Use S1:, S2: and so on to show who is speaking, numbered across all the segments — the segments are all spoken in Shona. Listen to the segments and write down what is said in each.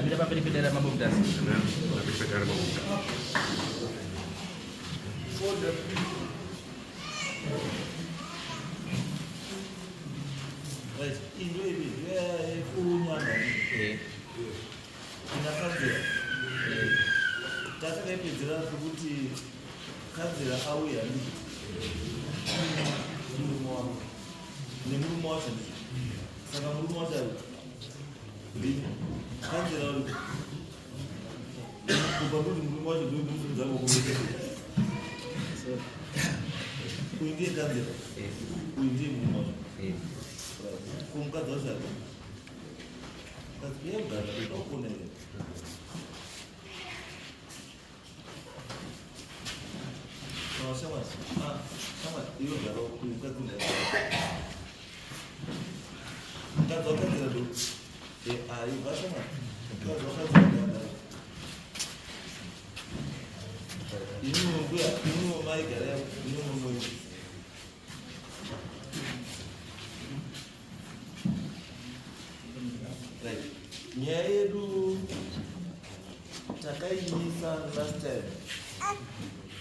S1: Ndamira pamberi pedare raMambo Mutasa.
S2: Pamberi pedare raMambo Mutasa.
S3: Right, into ipi yekunyanga ina kanzera tatakaipedzera pekuti kanzera auya ndizvo nemurume wako nemurume wacho ndizvo saka murume wacho ari ndini kanzera uri kubva kuti murume wacho ndomufunza uyu ndiye kanzera uyu ndiye murume wacho ko mukadzi wacho ari mukadzi uyagara unokuona here Nyaya yedu takaimisa last time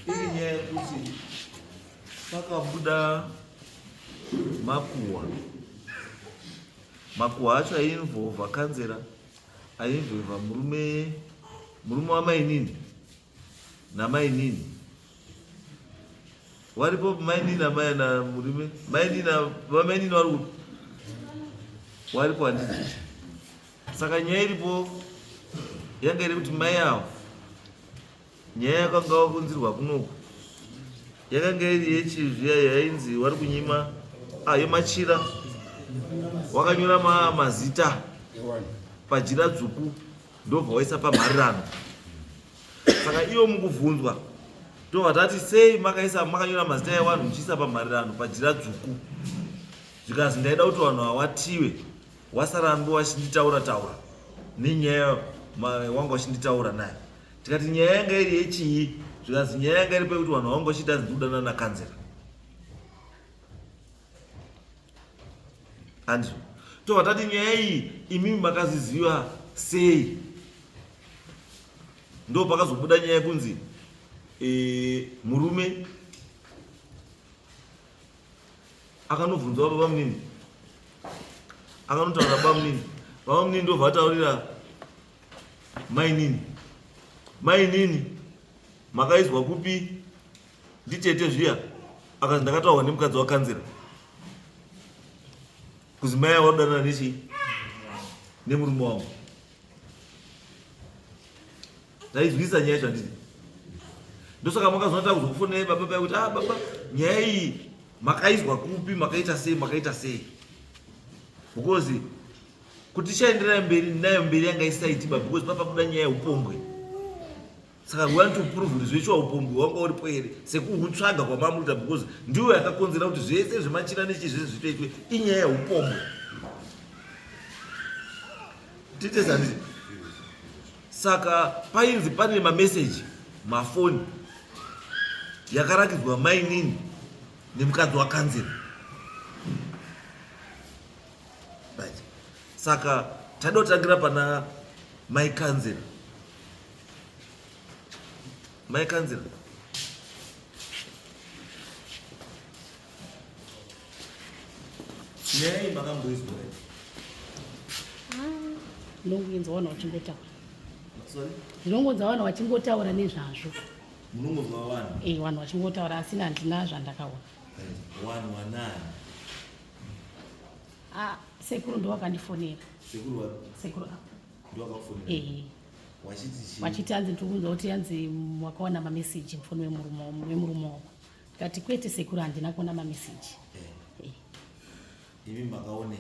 S3: iri nyaya yekuti pakabuda makuhwa makuhwa acho ainvolva kanzera ainvolva murume murume wamainini namainini waripo mainini amai na murume mainini vamainini wari kupi waripo handiti Saka nyaya iripo yanga iri kuti mai avo nyaya yakanga wakunzirwa kunoku yakanga iri yechizviya yainzi wari kunyima ah, yemachira wakanyora ma, mazita pajira dzvuku ndobva waisa pamharirano saka ivo mukubvunzwa tobva tati sei makaisa makanyora mazita evanhu muchiisa pamharirano pajira dzvuku zvikanzi ndaida kuti vanhu hawatiwe Wasarambe wachinditaura taura nenyaya wanga wachinditaura naye tikati nyaya yanga iri yechii zvikanzi nyaya yanga iri pekuti vanhu vanga vachiita hanzi ndikudanana nakanzera andizvo tobva tati nyaya iyi imimi makaziziva sei ndo pakazobuda nyaya yekunzi e, murume akanobvunzwa baba munini akanotaura baba munini baba munini ndobva ataurira mainini mainini makaizwa kupi nditete zviya akanzi ndakataurwa nemukadzi wakanzira kuzi mai awadanana nechii nemurume wangu Ndaizwisa nyaya yacho handiti. Ndosaka makazoona takuzokufonera baba paya kuti ah baba nyaya iyi makaizwa kupi makaita sei makaita sei. Because kuti tichaenderera mberi nayo mberi yanga isaitiba because papabuda nyaya yeupombwe. Saka we want to prove kuti zveshuwa upombwe wanga uripo here sekuhutsvaga kwamamuita because ndiyo yakakonzera kuti zvese zvemachira nechii zvese zvitoitwe inyaya yeupombwe. Tite sanditi. Saka painzi pane mameseji mafoni yakarakidzwa mainini nemukadzi wakanzira. Right. Saka tada kutangira pana mai kanzira. Mai kanzira. Nyaya iyi makamboizwa here?
S4: Ah, ndinongonzwa vanhu vachingotaura.
S3: Sorry?
S4: Ndinongonzwa vanhu vachingotaura nezvazvo.
S3: Munongonzwa vanhu?
S4: Eh, vanhu vachingotaura asi handina zvandakaona.
S3: Vanhu vanani?
S4: Ah, sekuru ndo vakandifonera.
S3: Sekuru wapi?
S4: Sekuru apa.
S3: Ndo vakakufonera?
S4: Eh.
S3: Wachiti chii?
S4: Wachiti hanzi ndiri kunzwa kuti hanzi wakawana mameseji mufoni wemurume wako. Ndikati kwete sekuru handina kuona mameseji.
S3: Eh. eh. Imi makaonei?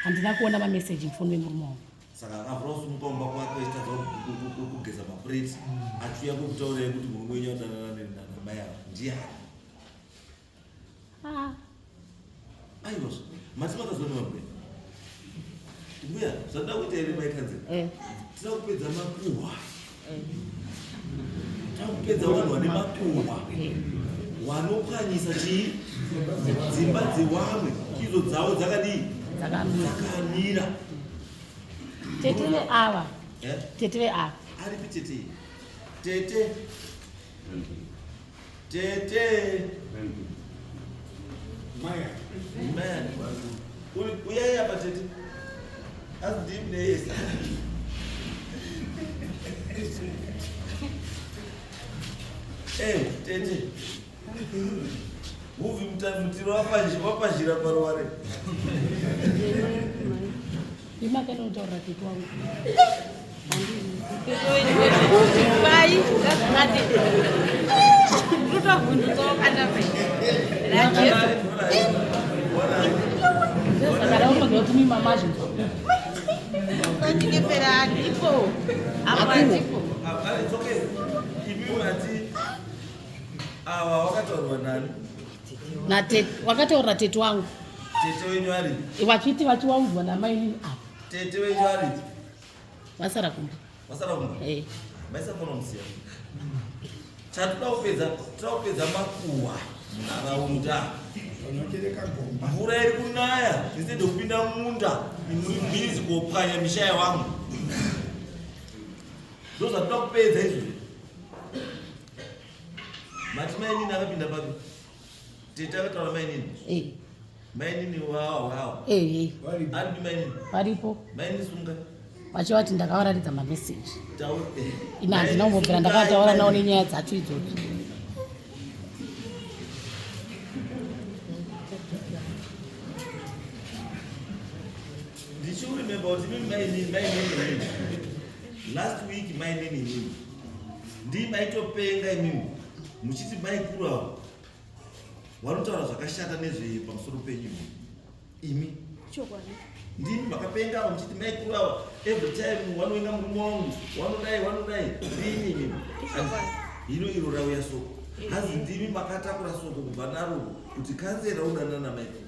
S4: Handina kuona mameseji mufoni wemurume wangu.
S3: Saka akavhura kusumuka mumba kwake achitadza kugeza mapureti achiuya kukutaurirai kuti murume wenyu adanana namai ava ndiani?
S4: Ah.
S3: Aiwa, mati makazona mabwe. Mbuya, zvandida kuita here mai Kanze?
S4: Eh.
S3: Tida kupedza makuhwa. Eh. Tida kupedza vanhu vane makuhwa.
S4: Eh.
S3: Vanopwanyisa chii? Dzimba dzewamwe idzo dzavo dzakadii?
S4: Dzakamira.
S3: Dzakamira.
S4: Tete veava.
S3: Eh?
S4: Tete veava.
S3: Aripi tete? Tete. Tete.
S2: Maya.
S3: Man. Uyai apa tete. Asi ndimi neyese. Eh, tete. Uvi mutiro wapazhira paruware.
S4: Imakanotaurira tete wangu.
S1: Vai, rajesu.
S4: Saka daunoziva kuti mimi mamazvinzwa.
S1: Pandingepera handipo. Apo handipo.
S3: Ah, it's okay. Imi mati ava wakataurwa nani?
S4: Natete wakataurira tete wangu.
S3: Tete wenyu aripi?
S4: Vachiti vachiwaudzwa namainini apa.
S3: Tete wenyu aripi?
S4: Vasara kumba.
S3: Vasara kumba?
S4: Eh.
S3: Maisafana musiya. Chatoda kupedza, toda kupedza makuhwa munharaunda.
S2: Vanochereka gomba.
S3: Mvura iri kunaya, instead yekupinda munda, muri busy kopwanya misha yevanhu. Ndozvatoda kupedza izvozvo. Mati mainini akapinda papi? Tete akataura mainini.
S4: Eh.
S3: Mainini wawa wawa.
S4: Eh, eh.
S3: Aripi mainini?
S4: Varipo.
S3: Mainini sunga.
S4: Vachivati ndakavaratidza mameseji.
S3: Taura.
S4: Ina handina kumbobvira ndakataura navo nenyaya dzacho idzodzo.
S3: Did you remember kuti mimi mainini mainini imimi? Last week mainini imimi. Ndii maitopenga imimi. Muchiti maikuru avo. Vanotaura zvakashata nezve pamusoro penyu imimi. Imi.
S1: Chokwadi.
S3: Ndimi makapenga avo muchiti maikuru avo every time vanovenga murume wangu vanodai vanodai ndimi imimi. Hino iro rauya soko. Hanzi ndimi makatakura soko kubva naro kuti kanzera udanana namaikuru.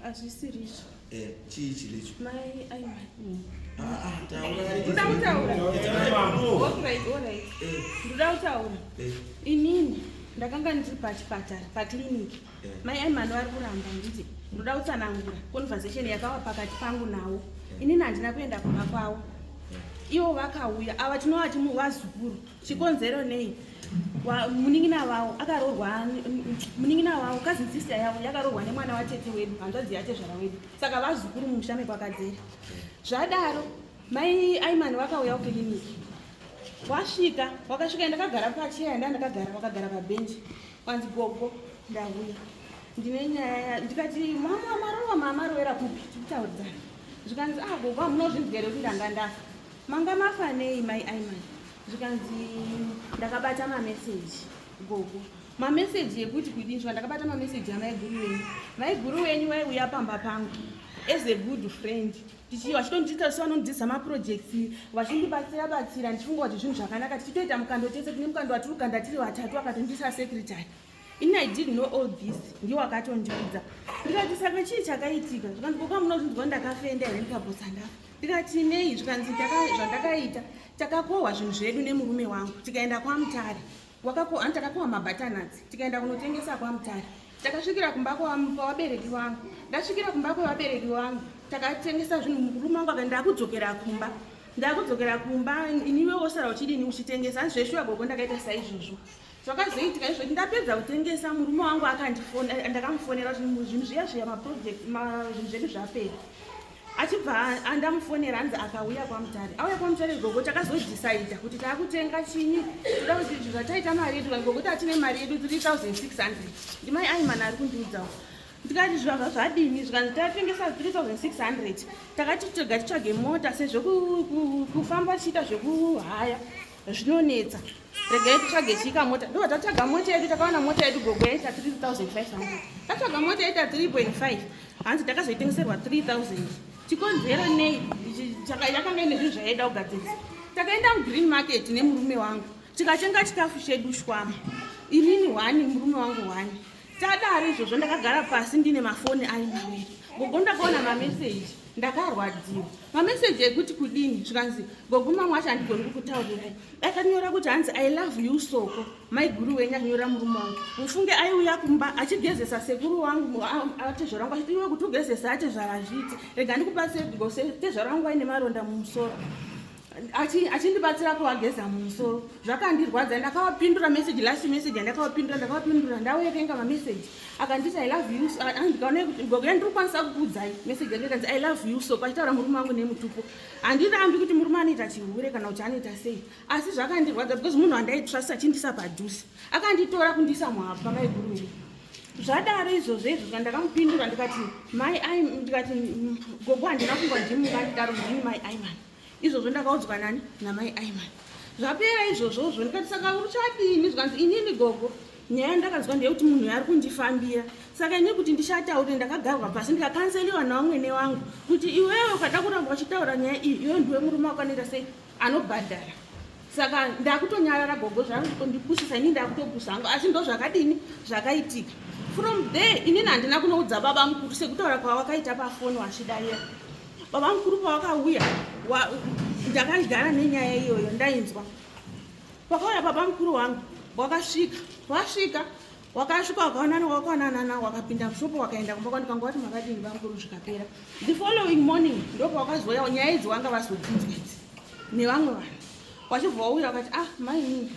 S1: Hazvisirizvo.
S3: Eh, chii chiricho?
S1: Mai Aiman.
S3: Ah, ah, taurai.
S1: Ndoda kutaura.
S3: Taurai muno.
S1: Alright, alright.
S3: Eh,
S1: Ndoda kutaura.
S3: eh.
S1: Inini ndakanga ndiri pachipatara pakliniki.
S3: Eh.
S1: Mai Aiman vari kuramba nditi ndoda kutsanangura conversation yakava pakati pangu navo. Inini handina kuenda kumba kwavo. Ivo vakauya ava tinovati vazukuru. Chikonzero nei? Munin'ina wavo akaroorwa munin'ina wavo cousin sister yavo yakaroorwa nemwana watete wedu hanzvadzi yatezvara wedu saka vazukuru mumusha mekwakadzere. Zvadaro mai Aiman vakauya kukiriniki. Wasvika, wakasvika ndakagara pacheya nda ndakagara vakagara pabhenji. Kwanzi gogo ndauya. Ndine nyaya ndikati mama marova mama rovera kupi tikutauridzana. Zvikanzi ah gogo hamunozvinzwa here kuti ndanga ndafa. Manga mafa nei mai Aiman? Zvikanzi ndakabata mameseji gogo. Mameseji ekuti kudini zvikanzi ndakabata mameseji amaiguru wenyu. Maiguru wenyu waiuya pamba pangu as a good friend. Vachitondiita sevanondidzidzisa maprojects vachindibatsira batsira ndichifunga kuti zvinhu zvakanaka tichitoita mukando tese tine mukando watiri kukanda tiri vatatu akatondiisa secretary. Ini I didn't know all this ndiwo akatondiudza. Ndikati saka chii chakaitika? Zvikanzi gogo hamunozvinzwa ndakafenda here ndikapotsa ndafa. Ndikati nei? Zvikanzi zvandakaita takakohwa zvinhu zvedu nemurume wangu tikaenda kwaMutare. Takakohwa mabhatanatsi tikaenda kunotengesa kwaMutare. Takasvikira kumba kwavabereki vangu. Ndasvikira kumba kwevabereki vangu takatengesa zvinhu murume wangu akaenda ndakudzokera kumba. Ndakudzokera kumba iniwe wosara uchidini uchitengesa. Hanzi zveshuwa gogo ndakaita saizvozvo. Zvakazoitika izvo ndapedza kutengesa murume wangu akandifona ndakamufonera kuti zvinhu zviya zviya maproject zvinhu zvedu zvapera. Achibva andamufonera hanzi akauya kwaMutare. Auya kwaMutare gogo takazodhisaidha kuti taakutenga chinyi toda kuti zvataita mari yedu gogo tatine mari yedu 3600. Ndimai Aiman ari kundiudzawo. Ndikati zvava zvadini zvikanzi tatengesa 3600 takati tega titsvage mota sezvo kufamba tichiita zvekuhaya zvinonetsa. Regai titsvage chika mota. Ndobva tatsvaga mota yedu takawana mota yedu gogo yaita 3500. Tatsvaga mota yaita 3.5 hanzi takazoitengeserwa 3000. Chikonzero nei yakanga ine zvinhu zvayaida kugadzirisa. Takaenda mugreen market nemurume wangu tikatenga chikafu chedu shwama. Inini 1 murume wangu 1. Tadaro izvozvo ndakagara pasi ndine mafoni ari maviri. Gogo ndakaona mameseji ndakarwadziwa. Mameseji ekuti kudini zvikanzi gogo mamwe acho handigoni kukutaurirai. Akanyora kuti hanzi I love you Soko. Maiguru wenyu achinyora murume wangu. Mufunge aiuya kumba achigezesa sekuru wangu atezvara wangu achiti iwe kuti ugezesa atezvara hazviiti. Rega ndikubatsire gogo tezvara wangu aine maronda mumusoro. Achindibatsira kuvageza mumusoro zvakandirwadza ndakavapindura message last message yandakavapindura ndakavapindura ndawerenga mamessage akanditi i love you ndikaona kuti gogo yandiri kukwanisa kukuudzai message yake ikanzi i love you so pachitaura murume wangu nemutupo handirambi kuti murume anoita chihure kana kuti anoita sei asi zvakandirwadza because munhu wandaitrust achindisa padhuze akanditora kundiisa muhapwa maiguru wenyu zvadaro izvozvo izvo zvika ndakamupindura ndikati mai ai ndikati gogo handina kungwa ndimi mungandidaro ndini mai aiman izvozvo ndakaudzwa nani namai aiman zvapera izvozvozvo ndikati saka uchadini zvikanzi inini gogo nyaya yandakanzwa ndeyekuti munhu yaari kundifambira saka ini kuti ndichataure ndakagarwa pasi ndikakanseliwa navamwene wangu kuti iwewe ukada kuramba uchitaura nyaya iyi iwe ndiwe murume wakanoita sei anobhadhara saka ndakutonyarara gogo zvakundipusisa ini ndakutopusa hangu asi ndo zvakadini zvakaitika from there inini handina kunoudza baba mukuru sekutaura kwawakaita pafoni wachidaira baba mukuru pawakauya ndakagara nenyaya iyoyo ndainzwa pakauya baba mukuru wangu wakasvika wasvika wakasvika wakaonana wakaonanana wakapinda mushopo wakaenda kumba kwandikanga wati makadini bamukuru zvikapera the following morning ndopawakazoya nyaya idzi wanga vazobvunzwa idzi nevamwe vanhu wachibva wauya wakati ah mainini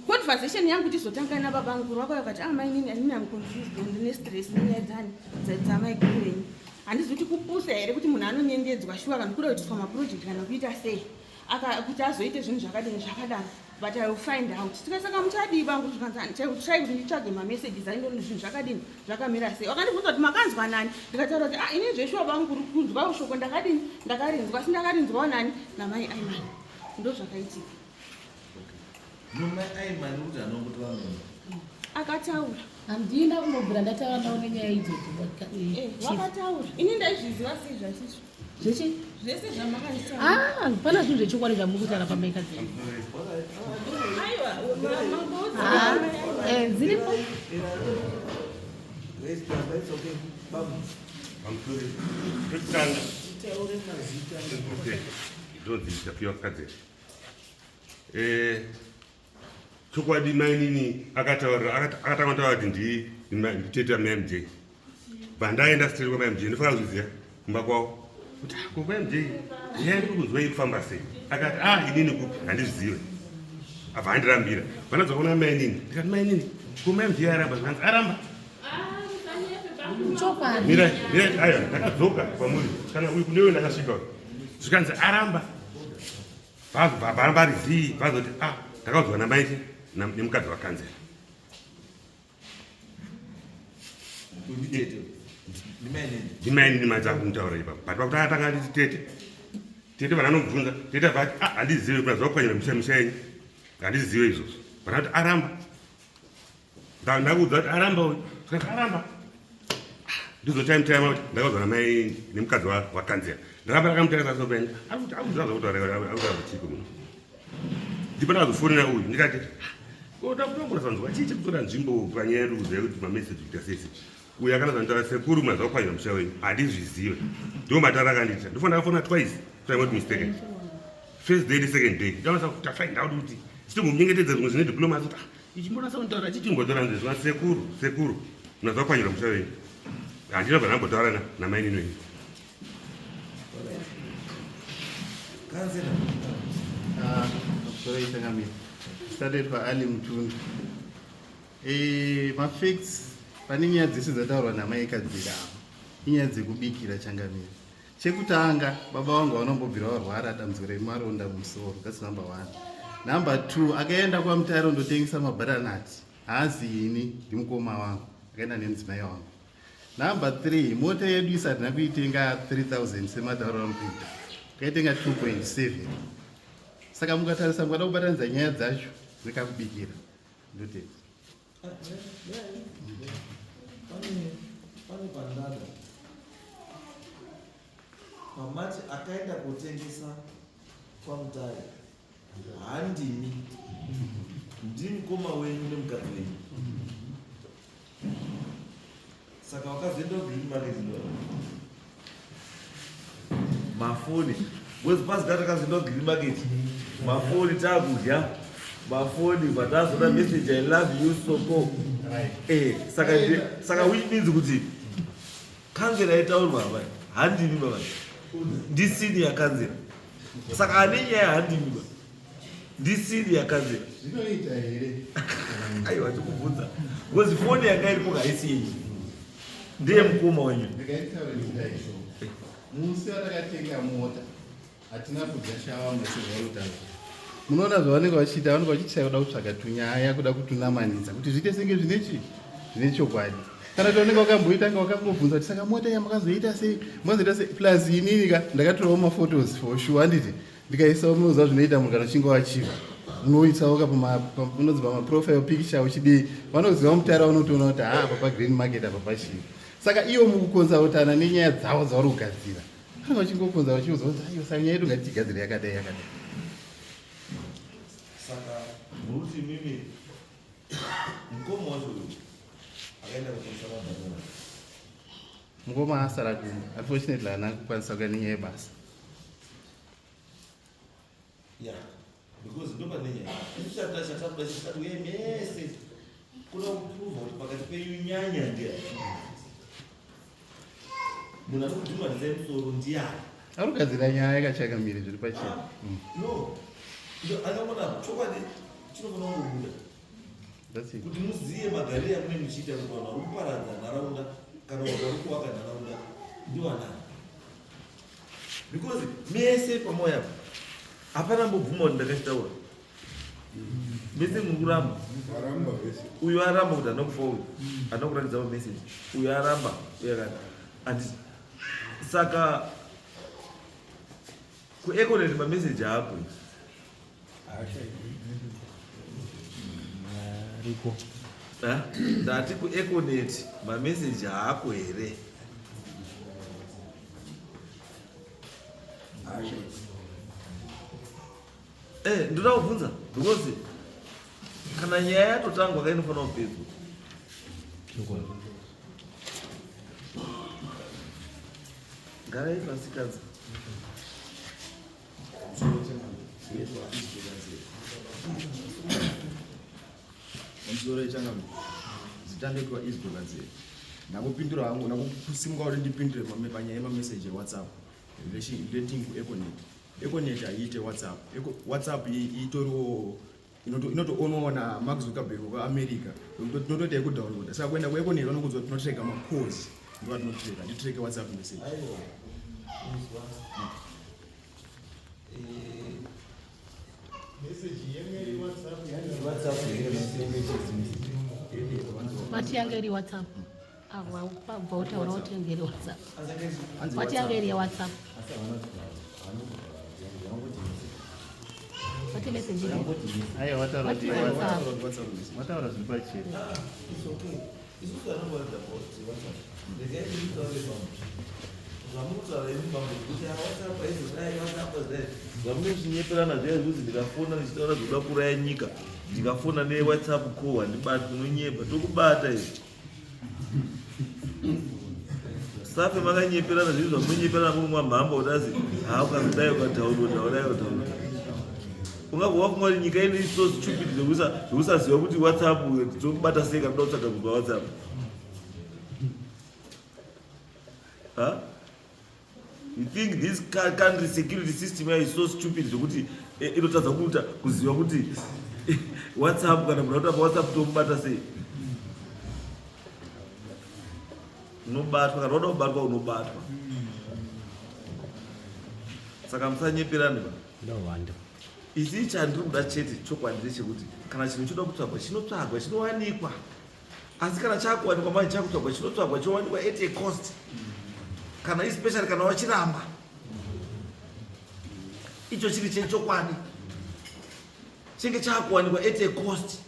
S1: conversation yangu tizotanga nababa mukuru wakauya wakati ah mainini inini am confused ndine stress nenyaya dzani dzamaiguru venyu handizi kuti kupusa here kuti munhu anonyengedzwa shuwa kana kuda kuitiswa maproject kana kuita sei kuti azoite zvinhu zvakadini zvakadaro but I will find out tikasaka muchadii vangu zvikanzi try kuti nditsvage mamessages aindoni zvinhu zvakadini zvakamira sei wakandibvunza kuti makanzwa nani ndikataura kuti ah, ini zveshuwa vangu kunzwawo shoko ndakadini ndakarinzwa asi ndakarinzwawo nani namai aimani ndo zvakaitika
S3: Mai Aimani kuti anongoti vamwe
S1: akataura
S4: handina kumbobvira ndataura navo nenyaya idzodzo
S1: eh, vakataura ini ndaizviziva sei zvachizvo
S4: zvechi
S1: zvese zvamakanditaura
S4: ah pana zvinhu zvechokwadi zvamuri kutaura pamaika dzenyu
S1: aiwa
S4: ah, eh, dziripo
S5: Eh, chokwadi mainini akataura akatanga kutaura kuti nditete amai mj bva ndaenda straight kwamai mj ndofanira kuzviziva kumba kwavo kuti ah, ko mai mj nyaya ndiri kunzwa iri kufamba sei akati a ah, inini kupi handizvizive abva andirambira vanadza kuona mainini ndikati mainini ko mai mj aramba zvikanzi aramba
S4: chokwadi
S5: mirai aiwa ndakadzoka kwamuri kana uyu kunewe ndakasvika zvikanzi aramba Vazobva vari zii vazoti ah ndakaudzwa namai nemukadzi wakanzera. Ndimainini mai dzangu mutaura ipapo but pakutanga tanga nditi tete tete vana anobvunza tete vati ah handizive kuna zvakupwanyira misha misha yenyu handizive izvozvo vana kuti aramba Ndakuudza kuti aramba uyu. Zvikanzi aramba. Ndizo time time kuti ndakaudzwa namai nemukadzi wakanzera. Ndaramba ndakamutarisa so penda. Ari kuti akuziva zvakutaura ari kutaura chiko munhu. Ndipo ndakazofonera uyu ndikati ko takutombora sanzwa chii chekutora nzvimbo panyaya yedu kuziva kuti mameseji kuita sei sei. Uyu akanatsa kutaura sekuru muna zvakupwanyira musha wenyu handizvizive. Ndiwo matara akandiita. Ndofanira ndakafona twice if I'm not mistaken. First day nesecond day. Ndakanatsa kuti tafind out kuti chitombonyengetedza zvimwe zvine diplomacy kuti ah ichimbonatsa kutaura chichimbotaura nzezva sekuru sekuru muna zvakupwanyira musha wenyu. Handina bva ndambotaura namainini wenyu.
S3: Kansela.
S6: Ah, sorry, Changamire. Started by Ali Mutundu. Eh, mafacts pane nyaya dzese dzataurwa namai Kadzira ava inyaya dzekubikira changamire. Chekutanga baba vangu vanombobvira varwara dambudziko remaronda mumusoro that's number one. Number two akaenda kwaMutare ndotengesa mabharanati haazi ini ndimukoma wangu akaenda nemudzimai wangu. Number three mota yedu isati nakuitenga 3000 sematauro amukuita takaitenga 2.7 saka mukatarisa mukada kubatanidza nyaya dzacho dzekakubikira ndotenda
S3: pane pandada pamati akaenda kotengesa kwamutare handimi ndimukoma wenyu nemukadzi wenyu. Saka wakazoenda kugreen market ndo mafoni because pasi takazoenda kugreen market mafoni taakudya mafoni patazoda message I love you soko eh, saka saka which means kuti kanzera itaurwa baba handimi baba ndisini yakanzera saka ane nyaya handimi baba ndisini yakanzera
S6: Zvinoita here?
S3: Aiwa, tikubvunza because foni yanga iripo haisi yenyu, ndeyemukoma wenyu.
S6: Ndikaitaure kudai so. Musi watakatenga mota hatina kudya shawarma sezvavanotanga. Munoona zvavanenge vachiita, vanenge vachiita kuda kutsvaga tunyaya, kuda kutunamanidza kuti zviite senge zvine chii, zvine chokwadi. Kana kuti vanenge vakamboita nga vakangobvunza kuti saka mota iya makazoita sei, makazoita sei. Plus inini ka ndakatorawo maphotos for sure, handiti ndikaisawo. Munoziva zvinoita munhu kana uchinge wachiva, unoisawo ka unonzi pamaprofile picture uchidii, vanoziva mutara, unotoona kuti ha, apa pagreen market apa pachii. Saka iwo mukukonzautana nenyaya dzavo dzavari kugadzira, vanenge vachingokonza vachiuza kuti aiwa, saka nyaya yedu ngatitigadzire yakadai yakadai.
S3: Saka muruti mimi mukoma wacho uyu akaenda kunoisa mabhanana?
S6: Mukoma asara kumba, unfortunately haana kukwanisa kuya nenyaya yebasa.
S3: Ya, because ndo pane nyaya. Isu chatakuda chisati uyai mese kuda kuprova kuti pakati penyu nyanya ndiani, munhu ari kudhumanisai musoro ndiani.
S6: Ari kugadzira nyaya yakachakamire zviri pachena.
S3: No, angamona chokwadi chinofana kungobuda.
S6: That's it.
S3: Kuti muziye magariro amune muchiita kuti vanhu vari kuparadza nharaunda kana vanhu vari kuvaka nharaunda ndiwanani, because mese pamoyo apa hapana mbobvuma kuti ndakachitaura. Mese muri kuramba.
S2: Varamba vese.
S3: Uyu aramba kuti handina kufa, uyu handina kuratidza mameseji, uyu aramba, uyu akati handiti. Saka kueconet mameseji haako?
S7: Ariko.
S3: Eh? Ndati kueconet mameseji haako here? Eh, ndoda kubvunza because kana nyaya yatotangwa kainofanira kupedzwa. Garai pasi kanza.
S8: Pamusoro yechangamo, zita ndetwa Isdokadzere. Ndakupindura hangu, ndakusimuka kuti ndipindure panyaya yemameseji eWhatsApp relating kuEconet. Econet haiite WhatsApp. WhatsApp itoriwo inotoonwawo naMark Zuckerberg wekuAmerica, tinotoita yekudownloada. Saka kuenda kuEconet vanokuudza kuti tinotreka macalls, ndo atinotreka, nditreke WhatsApp message.
S3: Aiwa, inzwa.
S7: WhatsApp here masenge?
S4: Vati yanga iri WhatsApp. Bva utaura kuti yanga iri WhatsApp. Vati yanga iri yeWhatsApp. Vati message iri.
S6: Aiwa, wataura kuti
S4: Vati WhatsApp.
S8: WhatsApp message.
S6: Wataura zviri pachena.
S3: It's okay. Isusu anokuratidza kuti WhatsApp. Regai ndikutaure pamwe. Zvamukutaura imi pamwe kuti ah, WhatsApp haizodai, WhatsApp haizodai. Zvamunochinyeperana zviya zvekuti ndikafona ndichitaura zvekuda kuuraya nyika, ndikafona neWhatsApp call handibati, unonyepa, tokubata izvi. Safe makanyeperana zvinhu zvamunonyeperana muri mwamhamba kuti azi ha ukazodai ukadownloada udai ukadownloada, ungabva wafunga kuti nyika ino is so stupid zvekusaziva kuti WhatsApp tokubata sei kana kuda kutsvaga kubva WhatsApp. Huh? You think this country security system is so stupid zvekuti inotadza kuita kuziva kuti WhatsApp kana munhu atamba WhatsApp tomubata sei? Unobatwa kana wada kubatwa, unobatwa. Saka musanyeperani ba.
S7: Ndowanda.
S3: Isi chandiri kuda chete chokwadi ndechekuti kana chinhu choda kutsvagwa chinotsvagwa, chinowanikwa. Asi kana chakuwanikwa manje chakutsvagwa, chinotsvagwa chowanikwa at a cost, kana especially kana wachiramba icho chiri chechokwadi, chinge chakuwanikwa at a cost.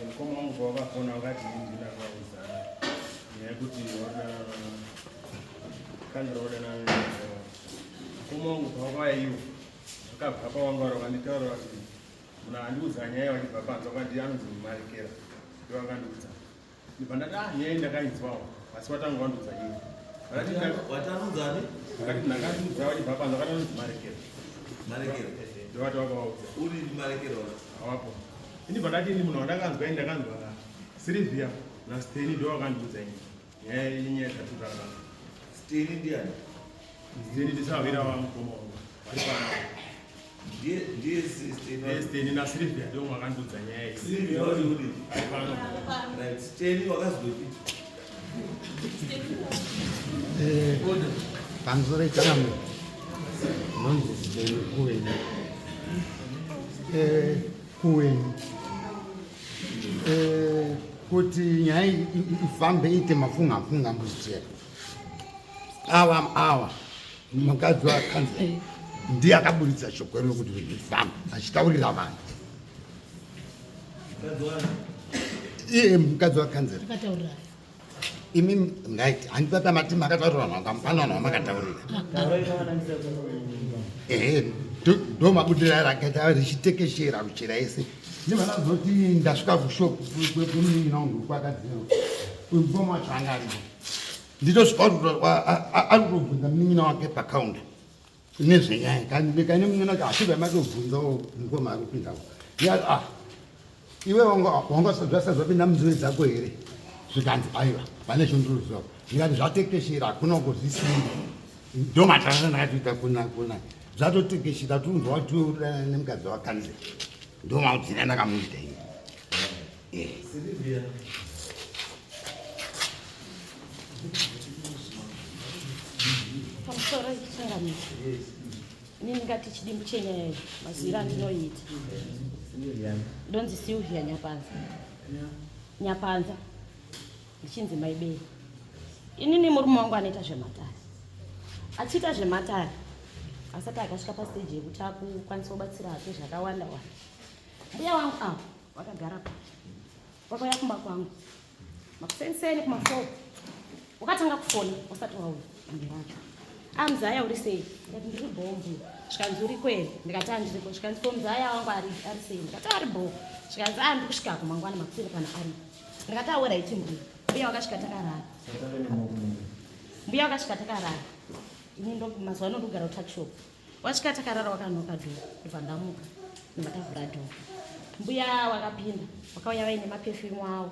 S9: Mukoma wangu wakafona wakati ndina kuvaudza nyaya yekuti wada kanzura wadanana. Mukoma wangu pavakauya iwo. Wakabva pawanga uri wakanditaurira kuti munhu andiudza nyaya wachibva panze wakati anonzi Marekera. Ndiye wakandiudza. Ndibva ndati ah nyaya ndakainzwawo asi watanga wandiudza iwe. Vakati
S3: watanudza ani?
S9: Vakati ndakandiudza wachibva panze wakati anonzi Marekera.
S3: Marekera.
S9: Ndowati wakawaudza.
S3: Uri Marekera wacho.
S9: Hawapo. Ini bva ndati ini munhu wandakanzwa ini ndakanzwa Sylvia naSteni ndo wakandiudza ini. Nyaya yenyaya dzatotanga.
S3: Steni ndiani?
S9: Steni ndisahwira wangu mukoma wangu. Vari pano.
S3: Ndiye ndiye Steni.
S9: Ndiye Steni naSylvia ndo wakandiudza nyaya iyi.
S3: Sylvia uri uri.
S9: Ari pano.
S3: Right. Steni wakazwepi?
S2: Eh, pamusoro ichangamire ndonzi Steni Kuweni. Eh, Kuweni. Eh, kuti nyaya ifambe iite mafunga funga muzvitera awa awa mukadzi wakanzi ndiye akaburitsa shoko rino kuti zvifambe achitaurira vanhu iye mukadzi wakanzera
S4: akataurira
S2: imi right handipapa mati makataurira vanhu vakamupanana vamakataurira ehe ndo mabudiro arakaita richitekeshera ruchera ese ndivanazoti ndasvika kushop kwemunin'ina wangu kwakadzero mukoma wacho anga aripo nditosvika ari kutobvunza munin'ina wake pakaunda nezvenyaya kane munin'ina wacho achibva matobvunzawo mukoma ari kupindawo ndikati ah iwe wanga zvasazvapinda munzeve dzako here zvikanzi aiwa pane chondiroziva ndikati zvatekeshera hakuna kuzvisii ndo matarira ndakatoita kuna kuna zvatotekeshera tiunzwa kuti iwe uri nemukadzi wakanzera ndo maudzira ndakamuita ini Eh.
S3: Sylvia.
S4: Pamusoro changamire. Ini ndingati chidimbu chenyaya iyi mazwiro andinoiita. Ndonzi Sylvia Nyapanza. Nyapanza. Ndichinzi Maibei. Inini murume wangu anoita zvematare. Achiita zvematare asati akasvika pastage yekuti akukwanisa kubatsira hake zvakawanda wanda. Mbuya wangu avo vakagara pa vakauya kumba kwangu makuseniseni kuma4 wakatanga kufona usati wauya mamberi acho amuzaya uri sei ndikati ndiri bho mbuya zvikanzi uri kwere ndikati andiriko zvikanzi ko muzaya wangu ari ari sei ndikati ari bho zvikanzi a ndiri kusvikako mangwana makuseni kana aripo ndikati alright mbuya mbuya wakasvika takarara mbuya wakasvika takarara ini ndo mazuva ano ndikugara kutuckshop wasvika takarara wakanoka door ndobva ndamuka ndobva tavhura door mbuya wakapinda wakauya vaine maperfume avo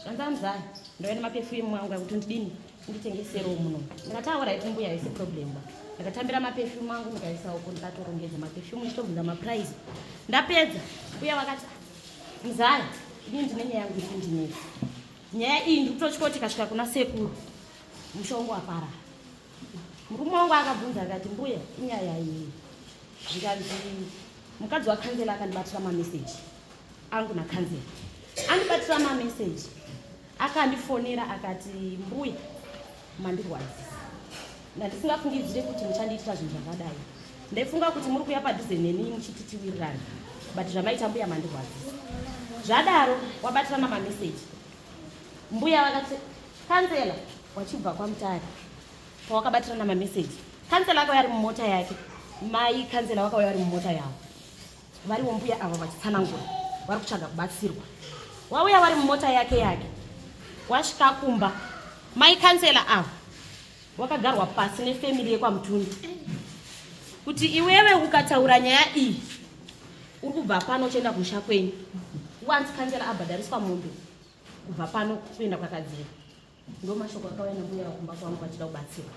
S4: zvanzi amuzaya ndauya nemaperfume angu akuti ndidini nditengeserewo muno ndikati alright mbuya haisi problem ba ndakatambira maperfume angu ndikaisa uko ndikatorongedza maperfume ndichitobvunza maprice ndapedza mbuya wakati muzaya ini ndine nyaya yangu iri kundinetsa nyaya iyi ndikutotya kuti ikasvika kuna sekuru musha wangu waparara murume wangu akabvunza akati mbuya inyaya iyi zvikanzi mukadzi wakanzela akandibatira mameseji angu nakanzela andibatira mameseji akandifonera akati mbuya mandirwadzisa ndandisingafungidzire kuti muchandiitira zvinhu zvakadai ndaifunga kuti muri kuuya padhuze neni muchiti tiwirirane but zvamaita mbuya mandirwadzisa zvadaro wabatirana mameseji mbuya vakati kanzela wachibva kwamutare pawakabatirana mameseji kansela akauya ari mumota yake mai kansela vakauya vari mumota yavo variwo mbuya ava vachitsanangura vari kutsvaga kubatsirwa wauya vari mumota yake yake wasvika kumba mai kansela ava wakagarwa pasi nefamily yekwamutundu kuti iwewe ukataura nyaya iyi uri kubva pano uchienda kumusha kwenyu once kansela abhadhariswa mombe kubva pano kuenda kwakadzira ndo mashoko akauya nambuya kumba kwangu vachida kubatsirwa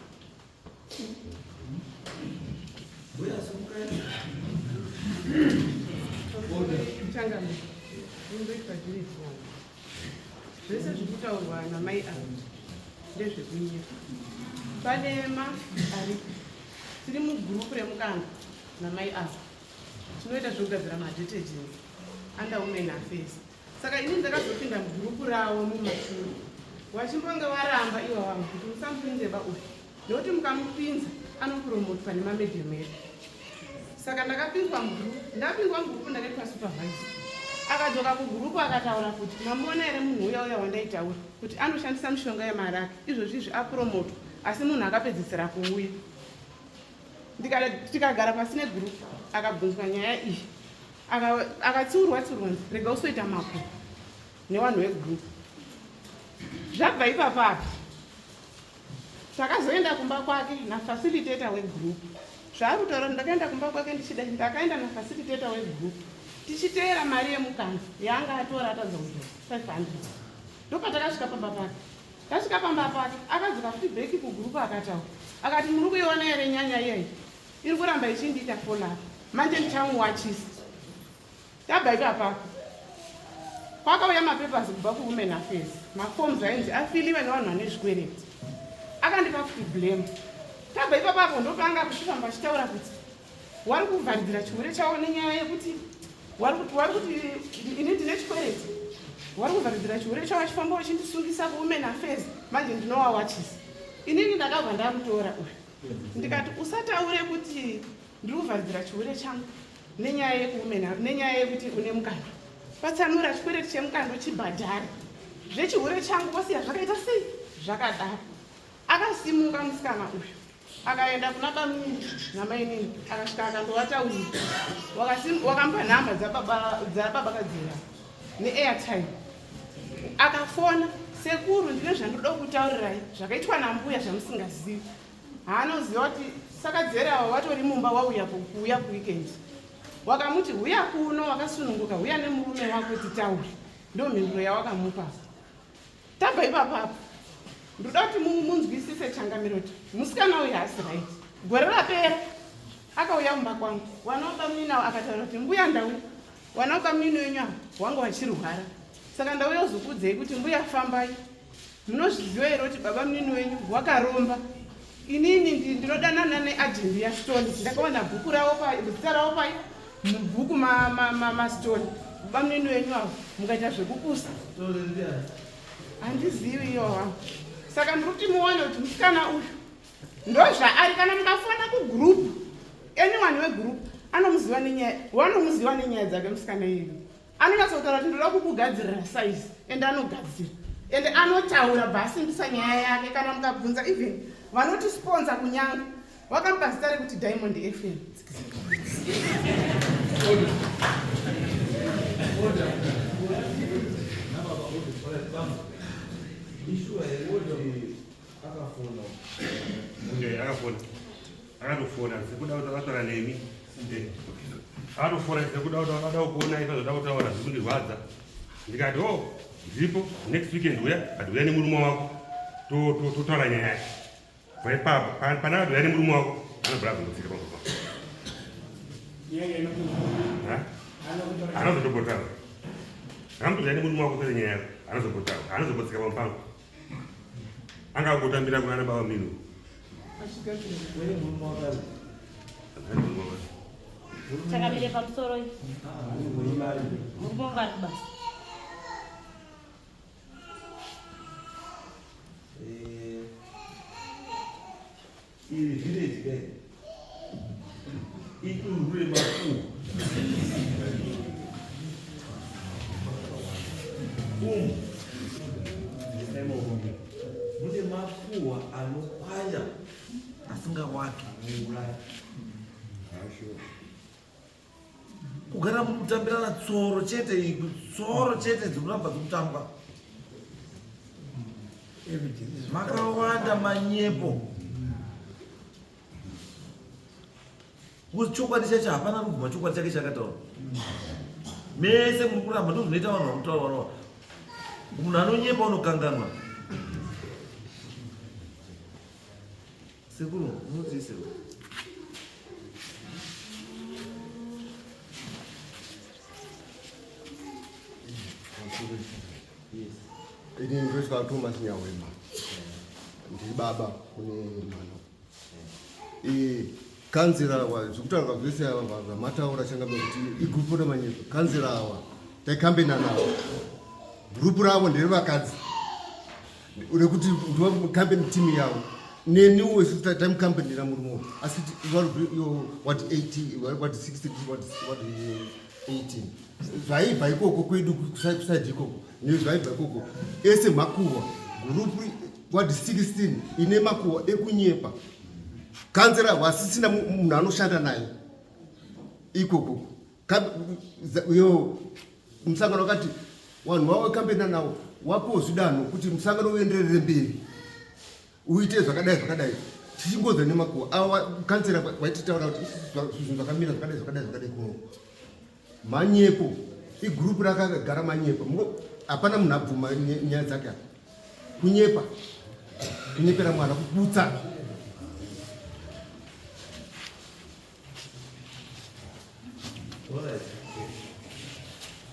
S3: Mbuya simukai.
S10: Changamire, indoitwa zviri zvangu. Zvese zviri kutaurwa namai ava ndezvekunyika. Pane mafi aripo. Tiri mugurupu remukanga namai ava. Tinoita zvekugadzira madetergents under women affairs. Saka ini ndakazopinda mugurupu ravo mumashure. Wachimbonge waramba iwa wangu kuti musamupinze ba uyu. Nekuti mukamupinza anopromotwa nemamedhemu edu. Saka ndakapinzwa mugurupu, ndapinzwa mugurupu ndakaitwa supervisor. Akadzoka kugurupu akataura kuti mamuona here munhu uya uya wandaitaura kuti anoshandisa mishonga yemaraki izvozvi izvi apromotwa asi munhu akapedzisira kuuya. Tikagara pasi negurupu, akabvunzwa nyaya iyi, akatsiurwa tsiurwa, rega usoita mako nevanhu vegurupu. Zvabva ipapa apa takazoenda kumba kwake nafacilitator wegroup. Zvaari kutaura, ndakaenda kumba kwake ndichida, ndakaenda nafacilitator wegroup tichiteera mari yemukanzi yaanga atora atadza kudzosa 500. Ndopatakasvika pamba pake. Tasvika pamba pake akadzoka futi bheki kugroup, akataura akati, "Muri kuiona here nyanya iyayi iri kuramba ichindiita follow up? Manje ndichamuwachisa." Tabva ipapapo kwakauya mapapers kubva kuWomen Affairs, maforms ainzi afiliwe nevanhu vane zvikwereti. Akandipa kuti blame. Tabva ipapapo ndopanga kuchifamba achitaura kuti wari kuvharidzira chihure chavo nenyaya yekuti wari kuti ini ndine chikwereti, wari kuvharidzira chihure chavo achifamba uchindisungisa kuWomen Affairs, manje ndinowawachisa. Inini ndakabva ndamutora uyu ndikati, "Usataure kuti ndiri kuvharidzira chihure changu nenyaya yekuwomen, nenyaya yekuti une mukando. Patsanura chikwereti chemukando chibhadhare, zvechihure changu vosiya zvakaita sei zvakadaro." Akasimuka musikana uyu akaenda kuna bamini namainini, akasvika akandovataurira, wakamupa nhamba dzababa Kadzira neairtime. Akafona, "Sekuru, ndine zvandoda kutaurirai zvakaitwa nambuya zvamusingazivi." Haanoziva kuti sakadzere ava vatori mumba, wauya kuuya kuweekend. Wakamuti, "Huya kuno wakasununguka, huya nemurume wako titaure." Ndo mhinduro yawakamupa. Tabva ipapapo, ndoda kuti munzwisise changamiro kuti musikana uyu haasi right. Gore rapera akauya kumba kwangu, wanaoba munini avo, akataura kuti, "Mbuya, ndauya, wanaoba munini wenyu ava wanga wachirwara, saka ndauya kuzokuudzai kuti mbuya fambai. Munozviziva here kuti baba munini wenyu wakaromba? Inini ndinodanana neajendi yaStone. Ndakawana bhuku ravo, zita ravo pai mubhuku maStone. Baba munini wenyu avo mukaita zvekupusa, handizivi iyo wangu." Saka ndiri kuti muone kuti musikana uyu ndozvaari. Kana mukafona kugroup, anyone wegroup anomuziva nenyaya, wanomuziva nenyaya dzake. Musikana iyeyu anonyatsotaura kuti, "Ndoda kukugadzirira size," ende anogadzira, ende anotaura bva asimbisa nyaya yake. Kana mukabvunza even vanoti sponsor kunyanga, vakamupa zita rekuti Diamond FM.
S3: Order. Order. Order. Ishuwa here kuti akafona?
S5: Akafona, akatofona sekuda kuti akataura nemi. Akatofona sekuda kuti akada kuona ipazoda kutaura zvikundirwadza. Ndikati, "O, ndiripo next weekend, uya." Ati, "Uya nemurume wako totaura nyaya yake." Bva ipapo pana akati, "Uya nemurume wako," anobva azongotsika pamba. Anozotombotaura, akamuti, "Uya nemurume wako totaura nyaya yako." Anozombotaura, anozombotsika pamba pangu, anga akutambira kunana baba mino.
S3: Wene murume wakazi.
S4: Chakamire pamusoro iyi. Murume wangu ari kubasa.
S3: Iri village kai idunhu remakuhwa. Umu mune makuhwa anokwanya asingawaki. Kugara mukutambirana tsoro chete, tsoro chete dzikuramba dzikutambwa, makawanda manyepo. Because chokwadi chacho hapana kubvuma chokwadi chake chakataura. Mese muri kuramba, ndo zvinoita vanhu vanokutaura vanova. Munhu anonyepa unokanganwa. Sekuru, munotii sekuru?
S11: Yes. Ini ndoitwa Thomas Nyawema, ndiri baba kune mwana. Kanzira awa zvekutaura zvese ava zvamataura changambe kuti igurupu remanyepo. Kanzira awa taikambena navo, gurupu ravo nderevakadzi rekuti ndokambeni timu yavo. Neniwo isu taimukambenera murume uyu, asi ward 8, ward 60, ward 18, zvaibva ikoko kwedu kuside ikoko nezvaibva ikoko ese makuhwa. Gurupu ward 16 ine makuhwa ekunyepa. Kanzera wasisina munhu anoshanda naye ikoko. Yo musangano wakati vanhu vawakambena nawo wapiwo zvidanho kuti musangano uenderere mberi uite zvakadai zvakadai tichingodza nemakuwa ava kansera vaititaura kuti zvinhu zvakamira zvakadai zvakadai zvakadai kuno manyepo igurupu rakagara manyepo hapana munhu abvuma nyaya dzake apa kunyepa kunyepera mwana kuputsa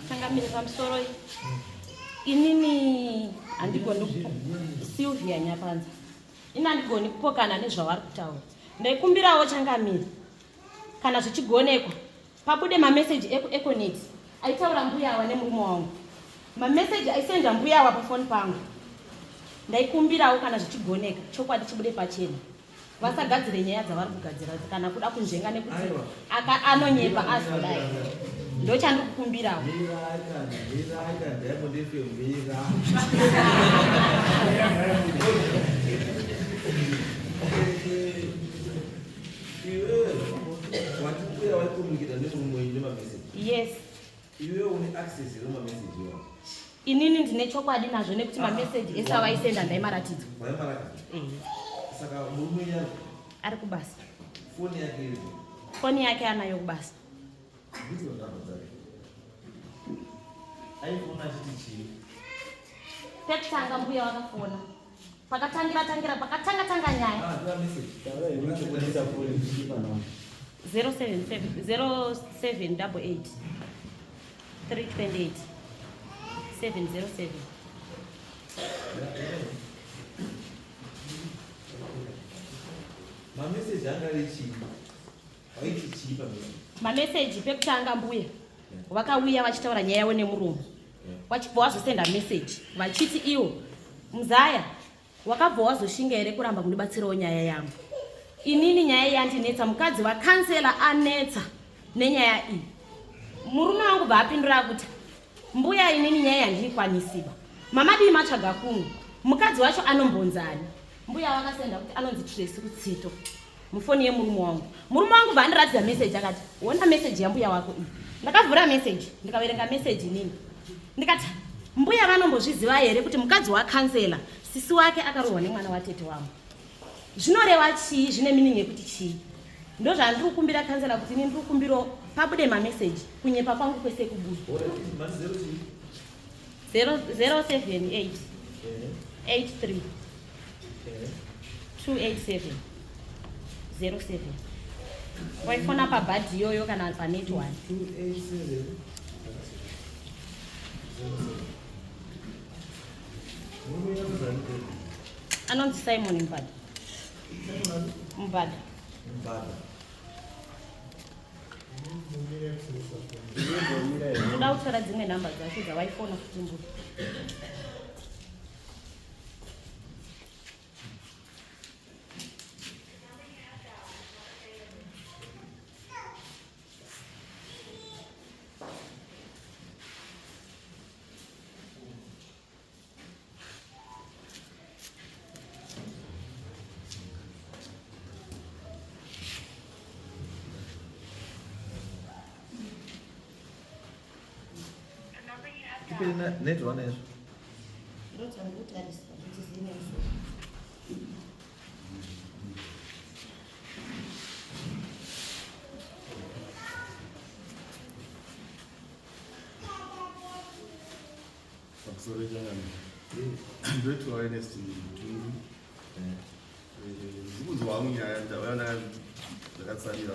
S4: Changamire pamusoro inini handigoni Sylvia Nyapanza ini handigoni kupokana nezvavari kutaura ndaikumbirawo changamire kana zvichigonekwa pabude mameseji ekueconet aitaura mbuya awa nemurume wangu mameseji aisenda mbuya awa pafoni pangu ndaikumbirawo kana zvichigoneka chokwadi chibude pachena vasagadzire nyaya dzavari kugadzira kana kuda kunzvenga nekuti anonyepa azodai ndochandiri kukumbirawo yes
S3: Iwewe une access here mameseji iwayo?
S4: Inini ndine chokwadi nazvo nekuti mameseji ese avaisenda ndaimaratidzwa.
S3: Waimaratidzwa? Eh. Saka murume yaro?
S4: Ari kubasa.
S3: Foni yake iri?
S4: Foni yake anayo kubasa.
S3: Ndidzo namba dzake. Aifona achiti chii?
S4: Pekutanga mbuya vakafona. Pakatangira tangira pakatanga tanga nyaya.
S3: Ah, ndiva message.
S4: 077 0788 328 707.
S3: Mameseji anga ari chii? Waiti chii pameseji?
S4: Mameseji pekutanga mbuya vakauya vachitaura nyaya yavo nemurume wachibva wazosenda meseji vachiti iwo muzaya wakabva wazoshinga here kuramba kundibatsirawo nyaya yangu inini nyaya yandinetsa mukadzi vakansela anetsa nenyaya iyi murume wangu bva apindura kuti mbuya inini nyaya yandiikwanisiba mamadii matsvaga kumwe mukadzi wacho anombonzani mbuya vakasenda kuti anonzi tracy rutsito mufoni yemurume wangu murume wangu vaandiratidza message akati wona message yambuya wako iyi ndakavhura message ndikaverenga message inini ndikati mbuya vanombozviziva here kuti mukadzi wakansela sisi wake akarohwa nemwana watete wangu zvinoreva chii zvine meaning yekuti chii ndozvandiri kukumbira kansela kuti ini ndiri kukumbirawo pabude mameseji kunyepa kwangu kwese kubuda 078 83 287 07 waifona pabhadhi iyoyo kana panet one anonzi simon mbada mbada ndoda kutora dzimwe nhamba dzacho dzawaifona futi mbuya
S3: Net one izvo.
S6: Pamusoro changamire. Ndoitwa Ernest Mutungu. Ndikunzwa hangu nyaya ndauya ndakatsamira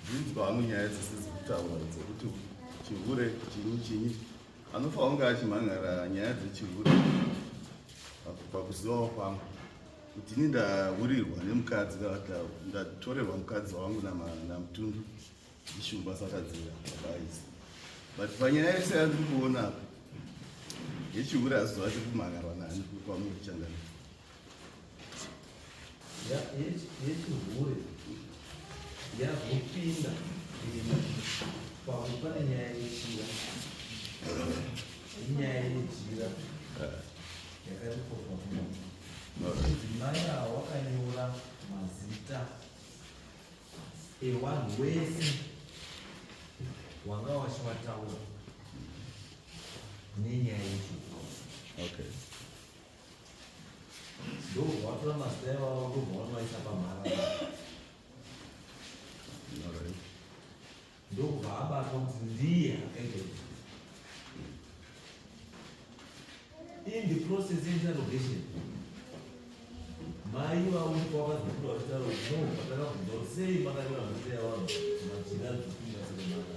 S6: ndinzwa hangu nyaya dzese dzekutaura dzekuti chihure chinyi chinyi anofanira kunge achimhan'ara nyaya dzechihure pakuzivawo kwangu kuti ini ndahurirwa nemukadzi kana ndatorerwa mukadzi wangu namutundu Ishumba sakadzira guys. But panyaya yese yandiri kuona apa yechihure asi zvacho kumhangarwa nani kwamuri changani.
S3: Yechihure yazopinda pamwe pane nyaya yechira inyaya yejira yakaripofa. Mudzimai awa wakanyora mazita ewanhu wese wanga wachiwataura nenyaya yechipo.
S12: Okay.
S3: Ndobva watora mazita iwawo ndobva wanovaisa pamharara.
S12: Alright.
S3: Ndokubva abatwa kuti ndiye akaita izvi. In the process yeinterrogation, mai ivavo ndipo vakazobuda vachitaura kuti no, patakabvunza kuti sei makanyora mazita evanhu mumajira zvipinda seremaka.